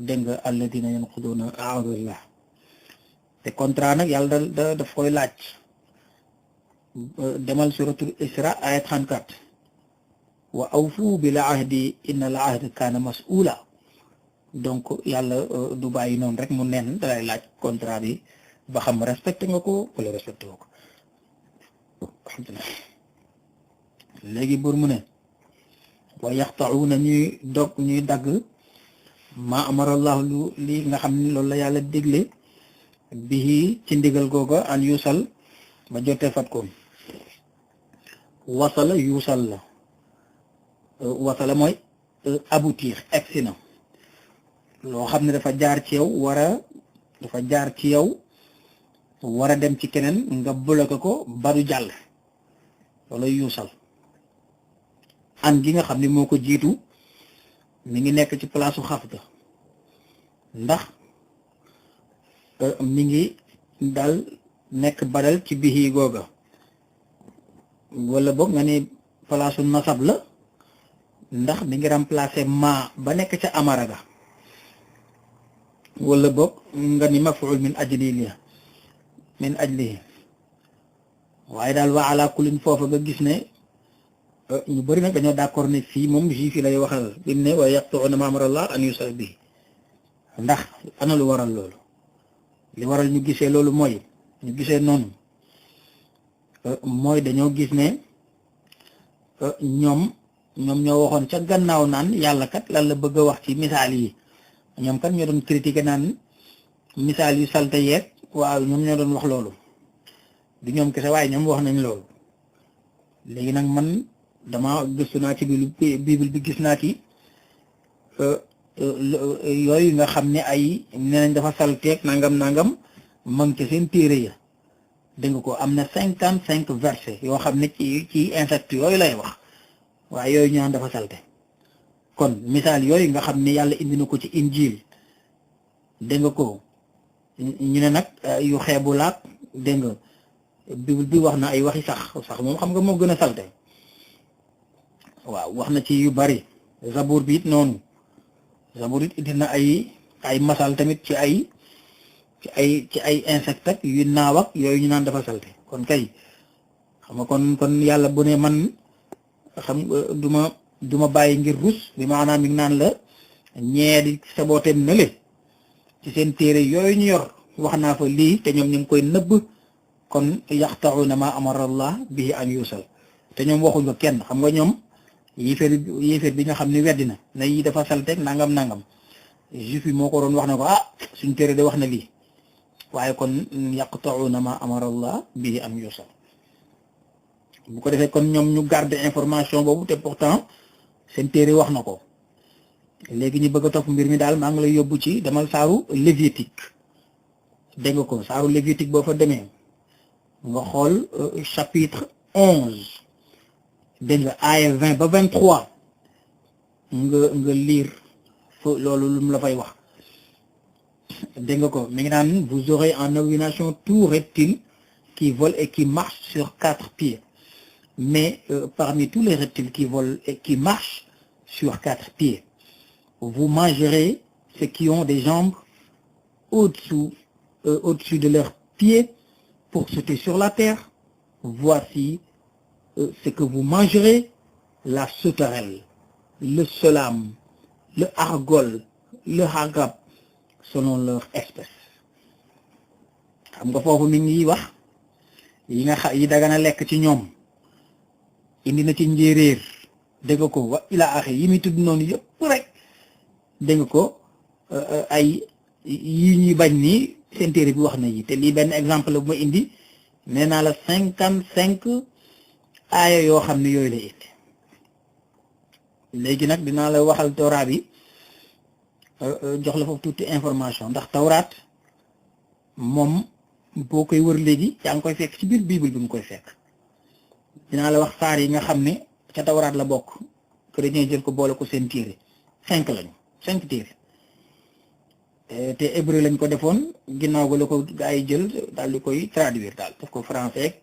dégg nga alladina yanquduna ahadallah te contrat nag yàlla daf koy laaj demal suratul isra ayat 34 wa awfu bil ahdi inna al ahda kaana mas'ula donc yàlla du bàyyi noonu rek mu nen dalay laaj contrat bi ba xam respecté nga ko wala respecté nga ko alhamdulillah léegi bur mu ne wa yaxta'una ñuy dagg maa amarallahu lu lii nga xam ne loolu la yàlla digle bii ci ndigal googa an yusal ba jotee fat ko wasala yusal la wasala mooy aboutir egsi na loo xam ne dafa jaar ci yow dafa jaar ci yow war a dem ci keneen nga bloqué ko ba du jàll loolu yuusal an gi nga xam ne moo ko jiitu mi ngi nekk ci place su xafda ndax mi ngi daal nekk badal ci bihi googa wala boog nga ne place su nasab la ndax mi ngi remplacé ma ba nekk ca amara ga wala boog nga ni maf'ul min ajlihi waaye daal wa ala kullin foofa nga gis ne ñu bëri nag dañoo d'accord ne fii moom juif yi lay waxal bi mu ne wa yaqta'una ma amara Allah an yusal bihi ndax ana lu waral loolu li waral ñu gisee loolu mooy ñu gisee noonu mooy dañoo gis ne ñoom ñoo waxoon ca gannaaw naan yàlla kat lan la bëgg a wax ci misaal yi ñoom kat ñoo doon critiquer naan misaal yu salte yeeg waaw ñoom ñoo doon wax loolu du ñoom kese waaye ñoom wax nañ loolu léegi nag man dama gëstu naa ci bible bi gis naa ci yooyu nga xam ne ay nee nañ dafa salteeg nangam mang ca seen téere ya dégg nga ko am na 55 versets yoo xam ne ci insecte yooyu lay wax waaye yooyu ñu naan dafa salte kon misaal yooyu nga xam ne yàlla indi na ko ci injil dégg nga ko ñu ne nag yu xeebu laak dégg nga bible bi wax na ay waxi sax moom xam nga moo gën a salte waaw wax na ci yu bari zabour bi it noonu zabour it indi na ay masal tamit ci ay insecte ak yu naaw ak yooyu ñu naan dafa salte kon kay xam nga kon yàlla bu ne man xam nga duma bàyyi ngir rus bi maanaam mi ngi naan la ñee di sabooteem na le ci seen téere yooyu ñu yor wax naa fa lii te ñoom ñu ngi koy nëbb kon yaxta'una ma amara Allah bihi an yusal te ñoom waxuñ ko kenn xam nga ñoom yéeféer bi nga xam ne weddi na yi dafa salteeg nangam juif yi moo ko doon wax na ko suñ téere de wax na lii waaye kon yaqta'una ma amara Allah bihi an yusal bu ko defee kon ñoom ñu garder information boobu te pourtant seen téere wax na ko léegi ñu bëgg a topp mbir mi daal maa ngi lay yóbbu ci demal saaru Lévitique dégg nga ko saaru Lévitique boo fa demee nga xool chapitre 11 dégg nga aaya 20 ba 23 nga lire fa loolu lu mu la fay wax dégg nga ko mi ngi naan vous aurez en abomination tout reptile qui vole et qui marche sur 4 pieds mais parmi tous les reptiles qui volent et qui marchent sur 4 pieds vous mangerez ceux qui ont des jambes au-dessus de leurs pieds pour sauter sur la terre. Voici ce que vous mangerez: la sauterelle, le solame, le argol, le hagab, selon leur espèce. xam nga foofu mi ngi wax yi dagana lekk ci ñoom indi na ci njéeréer dégg nga ko wa ila axi yi muy tudd noonu yëpp rek dégg nga ko ay yi ñuy bañ ni seen téere bi wax na yi te lii benn exemple la bu ma indi nee naa la 55 aaya yoo xam ne yooyu la indi léegi nag dinaa la waxal tawraat bi jox la foofu tuuti information ndax tawraat moom boo koy wër léegi yaa ngi koy fekk ci biir bible bi mu koy fekk dinaa la wax saar yi nga xam ne ca tawraat la bokk chrétien jël ko boole ko seen téere 5 lañu 5 téere te hébreu lañ ko defoon ginnaaw ba la ko gaa yi jël daal di koy traduire daal def ko français ak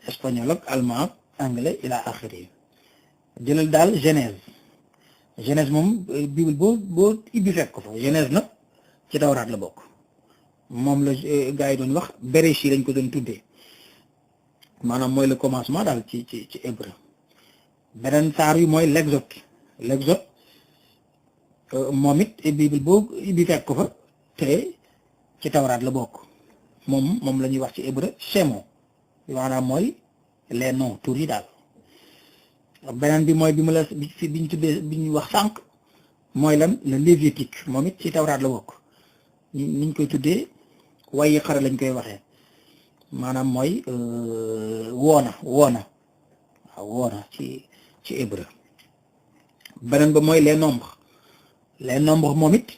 espagnol ak allemand ak anglais ila axiri jëlal daal Genèse moom bible boo ibbi fekk ko fa Genèse nag ci tawraat la bokk moom la gaa yi doon wax Bereshit lañ ko doon tuddee maanaam mooy le commencement daal ci hébreu beneen saar yi mooy l'exode moom it bible boo ibbi fekk ko fa te ci tawraat la bokk moom la ñuy wax ci hébreu Shemo maanaam mooy les noms tur yi daal beneen bi mooy bi ñu tuddee bi ñu wax sànq mooy lan le Lévitique moom it ci tawraat la bokk niñ koy tuddee wayi xara lañ koy waxee maanaam mooy woona waaw woona ci hébreu. beneen ba mooy les nombres moom it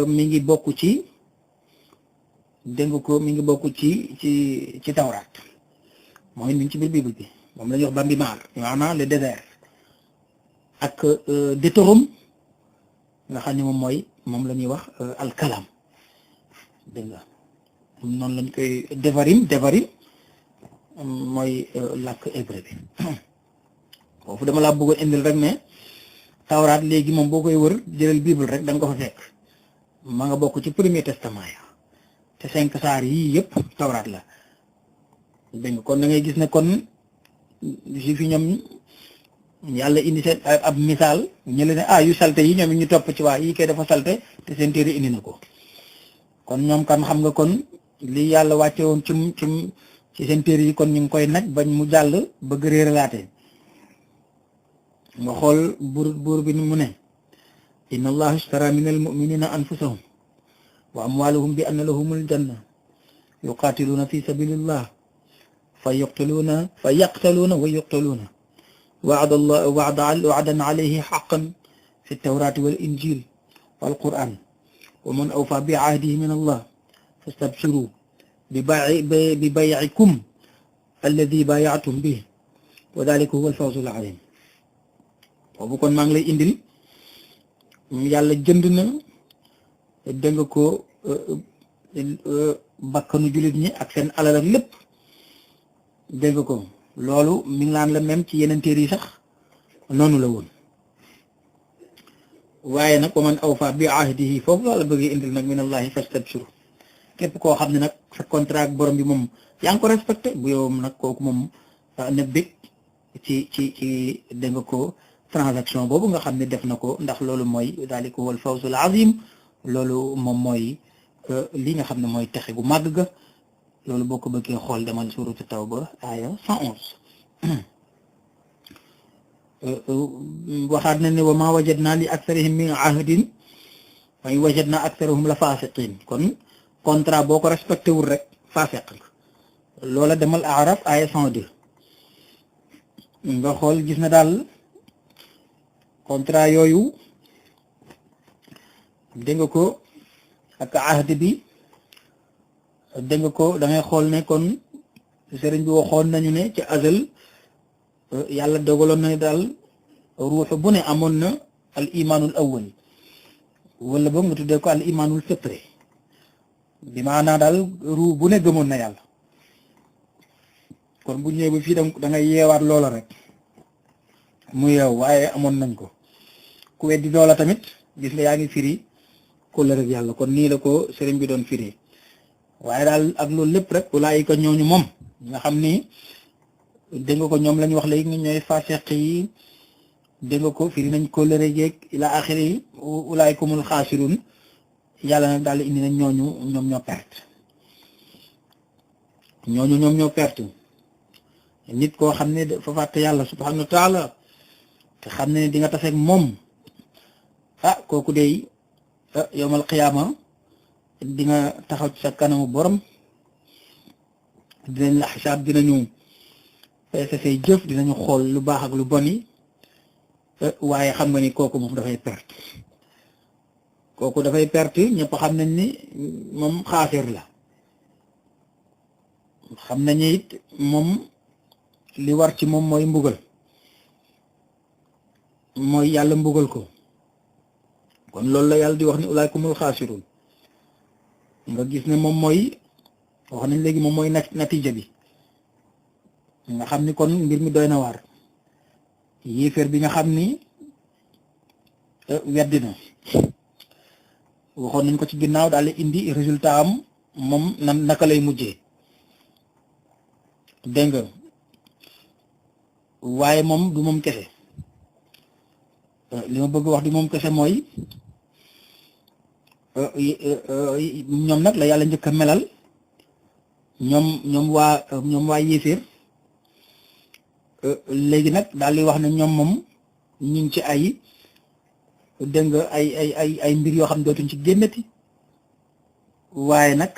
mi ngi bokk ci dégg nga ko mi ngi bokk ci tawraat mooy mi ngi ci biir bible bi moom la ñuy wax Bambi-Mar maanaam le désert ak Deutéronome nga xam ne moom la ñuy wax alkalam dégg nga noonu lañ koy Devarim mooy làkk hébreu bi foofu dama laa bëggoon indil rek ne tawraat léegi moom boo koy wër jëlal bible rek da nga ko fa fekk ma nga bokk ci premier testament ya te 5 saar yii yëpp tawraat la dégg nga kon da ngay gis ne kon juif yi ñoom yàlla indi seen ab misaal ñu leen ne yu salte yi ñoom ñu topp ci waa yi kay dafa salte te seen téere indi na ko kon ñoom kan xam nga kon li yàlla wàcce woon ci seen téere yi kon ñu ngi koy naj bañ mu jàll bëgg réeralaate nga xool buur bi ni mu ne inna allaha ishtara min almuminina anfusahum wa amwalahum bi anna lahumul janna yuqatiluna fi sabilillah fa yaqtaluuna wa yuqtaluuna wa'dan alayhi haqqan fi tawrati wal injil wal quran wa man awfa bi ahdihi min allah fastabshiru bi bay'ikum alladhi bay'atum bihi wa dhalika huwa al-fawzu al-'azim boobu kon maa ngi lay indil yàlla jënd na dégg nga ko bakkanu jullit ñi ak seen alal ak lépp dégg nga ko loolu mi ngi naan la même ci yeneen téere yi sax noonu la woon waaye nag wa man awfa bi ahdihi foofu laa la bëggee indil nag min allahi fastabshiru képp koo xam ne nag sa contrat ak borom bi moom yaa ngi ko respecté bu yow nag kooku moom ne bég ci dégg nga ko transaction boobu nga xam ne def na ko ndax loolu mooy daalika huwal fawzul azim loolu moom mooy li nga xam ne mooy texe gu màgg ga loolu boo ko bëggee xool demal suuratu Tawba aaya 111 waxaat na ne wa maa wajadnaa li aktharihim min ahdin wa in wajadnaa aktharahum la faasiqiin kon contrat boo ko respecté wul rek faasiq loola demal Araf aaya 102 nga xool gis na daal contrat yooyu dégg nga ko ak ahd bi dégg nga ko da ngay xool ne kon sëriñ bi waxoon nañu ne ci azal yàlla dogaloon na daal ruuxu bu ne amoon na al imaanul awwal wala boog nga tuddee ko al imaanul fitri bi maanaa daal ruu bu ne gëmoon na yàlla kon bu ñëwee ba fii da ngay yeewaat loola rek mu yeew waaye amoon nañ ko ku weddi loola tamit gis nga yaa ngi firi kóllëre ak yàlla kon nii la ko sëriñ bi doon firi waaye daal ak loolu lépp rek ulaayika ñooñu moom nga xam ni dégg nga ko ñoom lañ wax léegi ñooy faasiq yi dégg nga ko firi nañ kóllëre geeg ila axiri yi ulaayikumul xaasirun yàlla nag daal indi nañ ñooñu ñoom ñoo perte ñoom ñoo perte nit koo xam ne dafa fàtte yàlla subhanahu wa taala te xam ne di nga taseeg moom kooku dey yowmal qiyaama di nga taxaw ci sa kanamu borom dinañ la xisaab dinañu peese say jëf dinañu xool lu baax ak lu bon yi waaye xam nga ni kooku moom dafay perte ñëpp xam nañ ni moom xaasir la xam nañu it moom li war ci moom mooy mbugal mooy yàlla mbugal ko kon loolu la yàlla di wax ni ulaayikumul xaasirun nga gis ne moom mooy wax nañ léegi moom mooy natija bi nga xam ni kon mbir mi doy na waar yéeféer bi nga xam ni weddi na waxoon nañ ko ci ginnaaw daal di indi résultat am moom naka lay mujjee dégg nga waaye moom du moom kese li ma bëgg wax di moom kese mooy ñoom nag la yàlla njëkk a melal ñoom waa yéeféer léegi nag daal di wax ne ñoom moom ñu ngi ci ay dégg nga ay mbir yoo xam ne dootuñ ci génnati waaye nag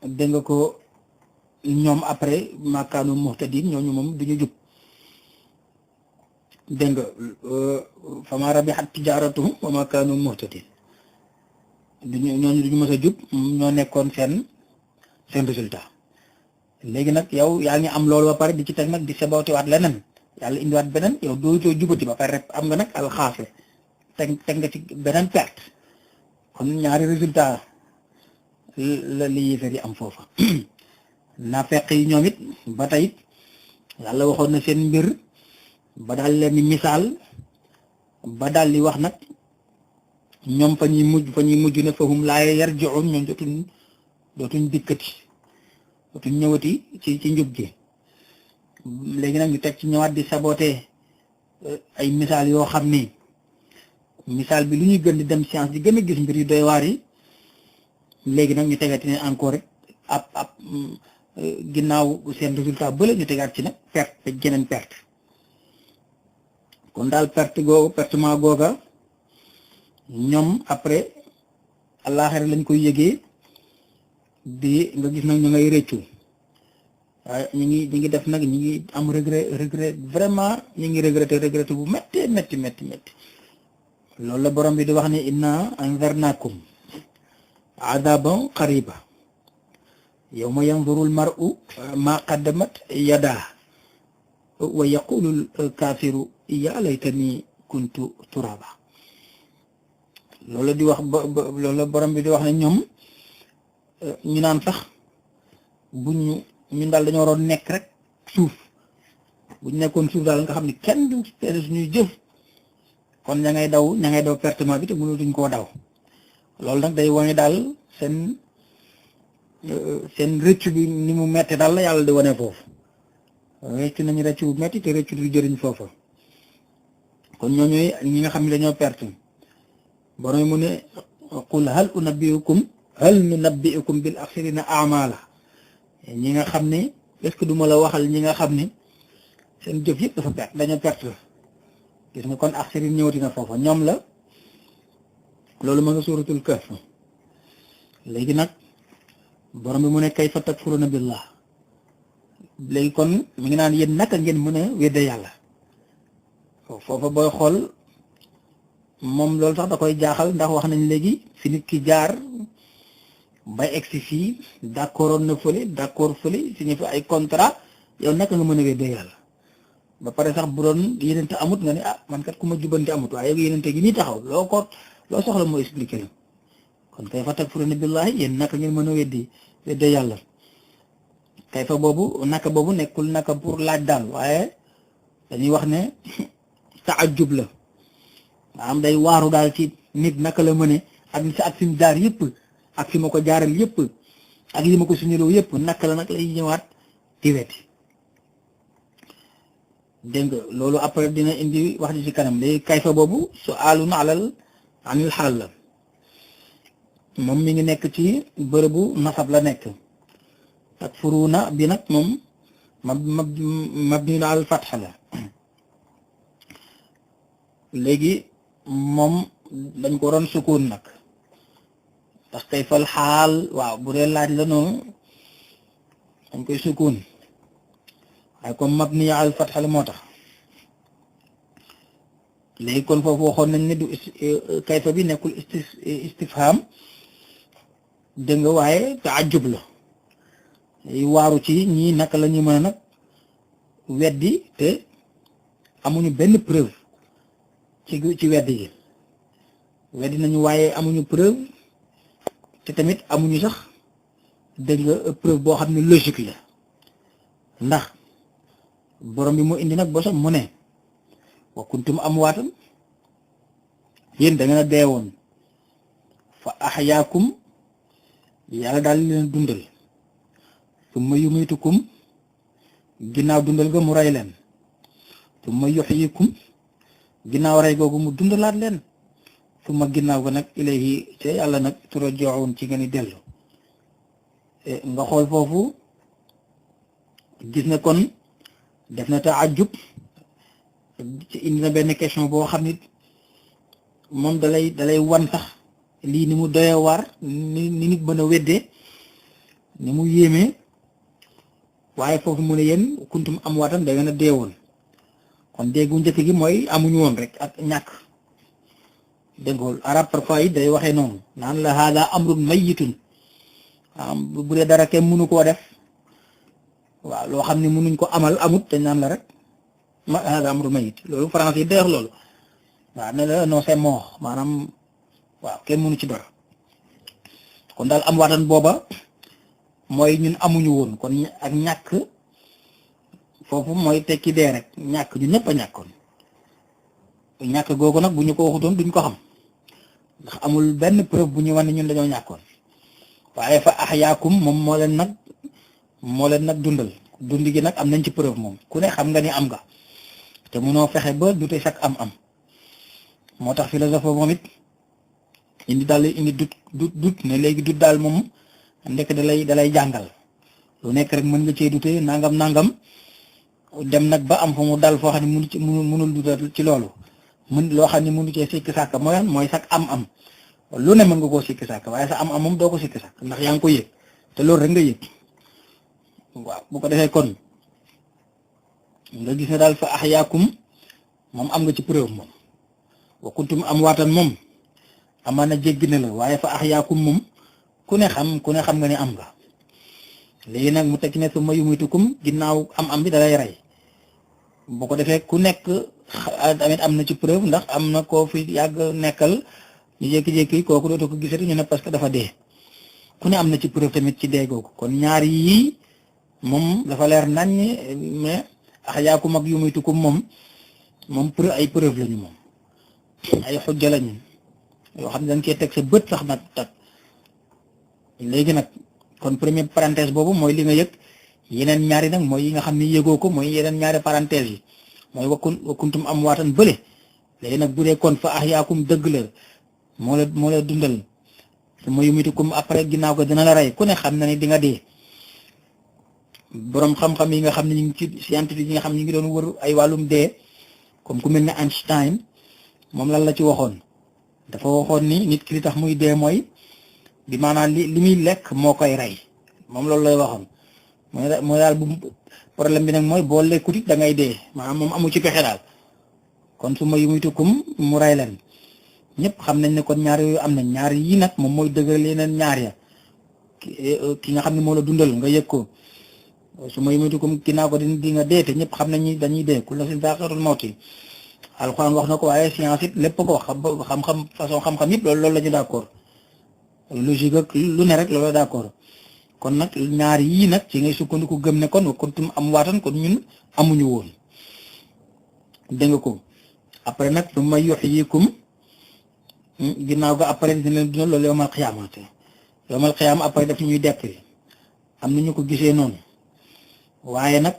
dégg nga ko ñoom après makaanu muhtadin ñooñu moom duñu jub dégg nga fama rabihat tijaratuhum wa ma kaanu muhtadin ñooñu duñu mës a jub ñoo nekkoon seen résultat léegi nag yow yaa ngi am loolu ba pare di ci teg nag di sabootewaat leneen yàlla indiwaat beneen yow dootoo jubati ba pare rek am nga nag alxaafle teg nga ci beneen perte kon ñaari résultat la li yéefar yi am foofa naafeq yi ñoom it ba tey yàlla waxoon na seen mbir ba daal leen ni misaal ba daal di wax nag ñoom fa ñuy mujj ne fahum laa yarji'un ñoom dootuñ dikkati dootuñ ñëwati ci njub gi léegi nag ñu teg ci ñëwaat di saboté ay misaal yoo xam ni misaal bi lu ñuy gën di dem science di gën a gis mbir yu doy waar yi léegi nag ñu tegati ne encore ab ginnaaw seen résultat bële ñu tegaat ci nag perte geneen perte kon daal pertement googa ñoom après àllaaxira lañ koy yëgee di nga gis nag ñu ngay rëccu waaye ñu ngi def nag ñu ngi am regret vraiment ñu ngi regretté bu métti loolu la borom bi di wax ne inna anzarnakum adaban qariba yawma yanzuru al-mar'u ma qaddamat yadaa wa yaqulu al-kafiru ya laytani kuntu turaba loolu di wax loolu la borom bi di wax ne ñoom ñu naan sax ñun daal dañoo waroon nekk rek suuf bu ñu nekkoon suuf daal nga xam ne kenn du peese suñuy jëf kon ña ngay daw pertement bi te mënatuñ koo daw loolu nag day wane daal seen rëccu bi ni mu metti daal la yàlla di wane foofu rëccu nañu rëccu bu metti te rëccu du jëriñ foofa kon ñooñuy ñi nga xam ne dañoo perte borom mu ne qul hal nunabbi'ukum bil akhsarina a'mala ñi nga xam ne est-ce que du ma la waxal ñi nga xam ne seen jëf yëpp dafa perte dañoo perte la gis nga kon akhsarin ñëwati na foofa ñoom la loolu ma nga suuratul Kahf léegi nag borom bi mu ne kayfa takfuruna billah léegi kon mi ngi naan yéen naka ngeen mën a wedde yàlla foofa booy xool moom loolu sax da koy jaaxal ndax wax nañ léegi fi nit ki jaar bay egsi fii d'accord na fële d'accord fële signé fa ay contrat yow naka nga mën a wedde yàlla ba pare sax bu doon yenente amut nga ne ah man kat ku ma jubante amut waaye yenente gi nii taxaw loo soxla moo expliqué la kon kayfa takfuruna billahi yéen naka ngeen mën a wedde yàlla kayfa boobu naka boobu nekkul naka pour laaj daal waaye dañuy wax ne taajub la maanaam day waaru daal ci nit naka la mëne ak fi mu jaar yëpp ak fi ma ko jaaral yëpp ak yi ma ko suñuloo yëpp naka la nag lay ñëwaat di weti dégg nga loolu après dina indi wax ji ci kanam léegi kayfa boobu su alun anil xaal la moom mi ngi nekk ci bërëbu nasab la nekk takfuruuna bi nag moom mabni al fath la léegi moom dañ ko doon sukkoon nag ndax kayfal xaal waaw bu dee laaj la noonu dañ koy sukkoon waaye comme mabni al fath la moo tax léegi kon foofu waxoon nañ ne du kayfa bi nekkul istifham dégg nga waaye taajub la waaru ci ñii naka la ñu mën a nag weddi te amuñu benn preuve ci weddi gi weddi nañu waaye amuñu preuve te tamit amuñu sax dégg nga preuve boo xam ne logique la ndax borom bi mu indi nag bosam mu ne wa kuntum amwaatan yéen da ngeen a deewoon fa ahyaakum yàlla daal di leen dundal summa yumitukum ginnaaw dundal ga mu rey leen summa yuhyikum ginnaaw rey googu mu dundalaat leen summa ginnaaw ga nag ilayhi te yàlla nag turja'un ci ngeen di dellu nga xool foofu gis na kon def na taajub ci indi na benn question boo xam nit moom dalay wan sax lii ni mu doye waar ni nit mën a weddee ni mu yéemee waaye foofu mu ne yéen kuntum am waatan da ngeen a deewoon kon déggu njëkk gi mooy amuñu woon rek ak ñàkk dégg nga arab parfois yi day waxee noonu naan la hada amrun mayyitun bu dee dara kenn mënu koo def waaw loo xam ne mënuñ ko amal amut dañ naan la rek ma hada amrun mayyit loolu français yi day wax loolu waaw ne la non c'est mort maanaam waaw kenn mënu ci dara kon daal am waatan booba mooy ñun amuñu woon kon ak ñàkk foofu mooy tekki dee rek ñàkk ñu ñëpp a ñàkkoon ñàkk googu nag bu ñu ko waxutoon duñ ko xam ndax amul benn preuve bu ñu wane ñun dañoo ñàkkoon waaye fa ahyaakum moom moo leen nag dundal dund gi nag am nañ ci preuve moom ku ne xam nga ni am nga te mënoo fexe ba dute chaque am moo tax philosophe moom it indi dut ne léegi dut daal moom ndekk dalay jàngal lu nekk rek mën nga cee dute nangam dem nag ba am fa mu dal foo xam ne mënul dutal ci loolu loo xam ne mënu cee sikki sàkk mooy sax am lu ne mën nga koo sikki sàkk waaye sa am moom doo ko sikki sàkk ndax yaa ngi ko yëg te loolu rek nga yëg waaw bu ko defee kon nga gis ne daal fa ahyaakum moom am nga ci preuve moom wa kuntum am waatan moom amaana jéggi na la waaye fa ahyaakum moom ku ne xam nga ne am nga léegi nag mu tekki ne summa yumitukum ginnaaw am bi dalay rey bu ko defee ku nekk tamit am na ci preuve ndax am na koo fi yàgg nekkal ñu jékki-jékki kooku dootoo ko gisati ñu ne parce que dafa dee ku ne am na ci preuve tamit ci dee googu kon ñaar yii moom dafa leer nañ mais ahyaakum ak yumitukum moom ay preuve lañu moom ay xujja lañu yoo xam ne dañ cee teg sa bët sax nag tak léegi nag kon première parenthèse boobu mooy li nga yëg yeneen ñaari nag mooy yi nga xam ne yëgoo ko mooy yeneen ñaari parenthèse yi mooy wakuntum am waatan bële léegi nag bu dee kon fa ahyaakum dëgg la moo la dundal summa yumitukum après ginnaaw ko dina la rey ku ne xam na ne di nga dee borom xam-xam yi nga xam ne ñu ngi ci scientifique yi nga xam ne ñu ngi doon wër ay wàllum dee comme ku mel ne Einstein moom lan la ci waxoon dafa waxoon ni nit ki li tax muy dee mooy bi maanaam li muy lekk moo koy rey moom loolu lay waxoon mooy daal bu problème bi nag mooy boo lekkuti da ngay dee maanaam moom amu ci pexe daal kon summa yumitukum mu rey leen ñëpp xam nañ ne kon ñaar yooyu am na ñaar yii nag moom mooy dëgëral yeneen ñaar ya ki nga xam ne moo la dundal nga yëg ko summa yumitukum ginnaaw ko di nga dee te ñëpp xam nañ ni dañuy dee kullu nafsin zaa'iqatul mawti alxuraan wax na ko waaye science it lépp ko wax xam-xam façon xam-xam yëpp loolu la ñu d'accord logique ak lu ne rek loolu d'accord kon nag ñaar yii nag ci ngay sukkandiku gëm ne kon kuntum am waatan kon ñun amuñu woon dégg nga ko après nag summa yuhyikum ginnaaw ga après dina leen dundal loolu yawmal qiyaama après daf ñuy dekk am na ñu ko gisee noonu waaye nag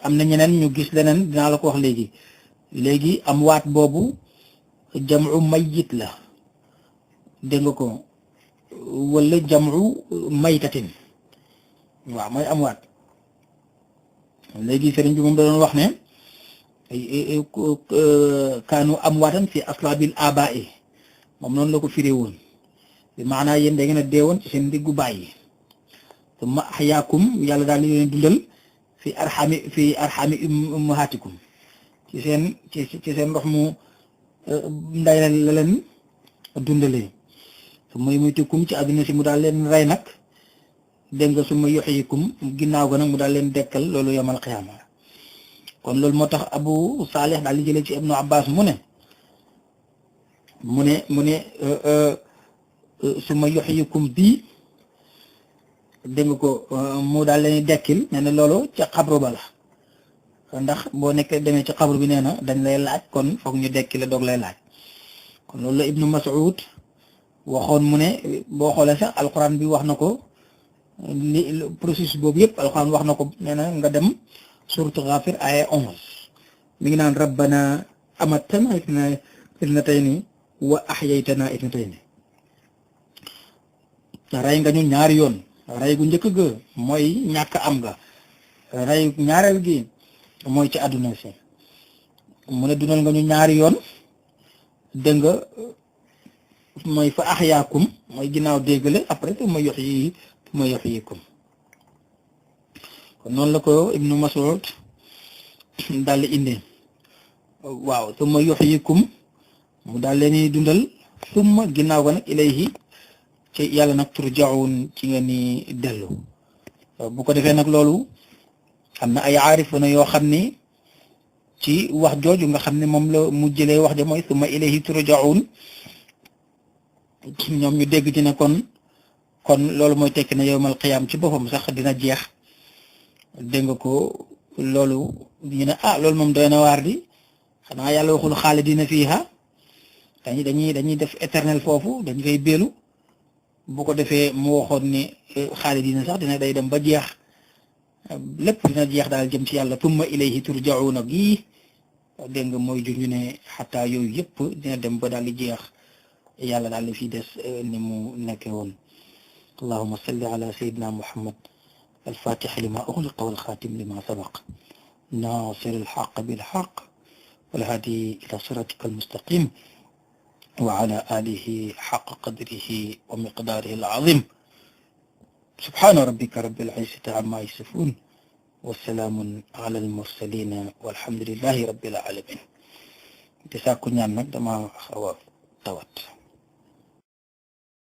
am na ñeneen ñu gis leneen dinaa la ko wax léegi am waat boobu jam'u mayyit la dégg nga ko wala jam'u maytatin waaw mooy am waat léegi sëriñ bi moom da doon wax ne kaanu am waatan fi aslaabil abaa'i moom noonu la ko firee woon bi maanaa yéen da ngeen a deewoon ci seen diggu bàyyi summa ahyaakum yàlla daal di leen dundal fi arhami ummahatikum ci seen ndox mu nday la leen dundalee summa yumitukum ci àdduna si mu daal leen rey nag dégg nga summa yuhyikum ginnaaw ga nag mu daal leen dekkal loolu yawmal qiyaama kon loolu moo tax Abu Salih daal di jëlee ci Ibnu Abbas mu ne summa yuhyikum bii dégg nga ko mu daal leen dekkil nee na loolu ca xabru ba la ndax boo nekkee demee ci xabru bi nee na dañ lay laaj kon foog ñu dekki la doog lay laaj kon loolu la Ibnu Mas'ud waxoon mu ne boo xoolee sax alquran bi wax na ko li processus boobu yëpp alquran wax na ko nee na nga dem suratu Ghafir aya 11 mi ngi naan rabbana amattana ithnatayni wa ahyaytana ithnatayni rey nga ñu ñaari yoon rey gu njëkk ga mooy ñàkk am nga rey ñaareel gi mooy ci àdduna si mu ne dundal nga ñu ñaari yoon dégg nga mooy fa axyaakum mooy ginnaaw déggale après summa yuxyikum kon noonu la ko Ibnu Mas'ud daal di indee waaw summa yuxyikum mu daal leen dundal summa ginnaaw ga nag ilayhi ci yàlla nag turjaun ci nga ni dellu bu ko defee nag loolu am na ay aarifuna yoo xam ni ci wax jooju nga xam ne moom la mu jëlee wax ja mooy summa ilayhi turjaun ñoom ñu dégg ci ne kon loolu mooy tekki na yawmal qiyaam ci boppam sax dina jeex dégg nga ko loolu ñu ne loolu moom doy na waar di xanaa yàlla waxul xaalidina fiiha dañuy def éternel foofu dañ koy béelu bu ko defee mu waxoon ni xaalidina sax day dem ba jeex lépp dina jeex daal jëm ci yàlla tumma ilayhi turjauna gi dégg nga mooy junju ne xataa yooyu yëpp dina dem ba daal di jeex yàlla daal di fi des ni mu nekkee woon allahumma salli ala sayyidina muhammad الفاتح لما أغلق والخاتم لما سبق ناصر الحق بالحق والهادي إلى صراطك المستقيم وعلى آله حق قدره ومقداره العظيم سبحان ربك رب العزة عما يصفون والسلام على المرسلين والحمد لله رب العالمين تساكن يا مدما خواب توت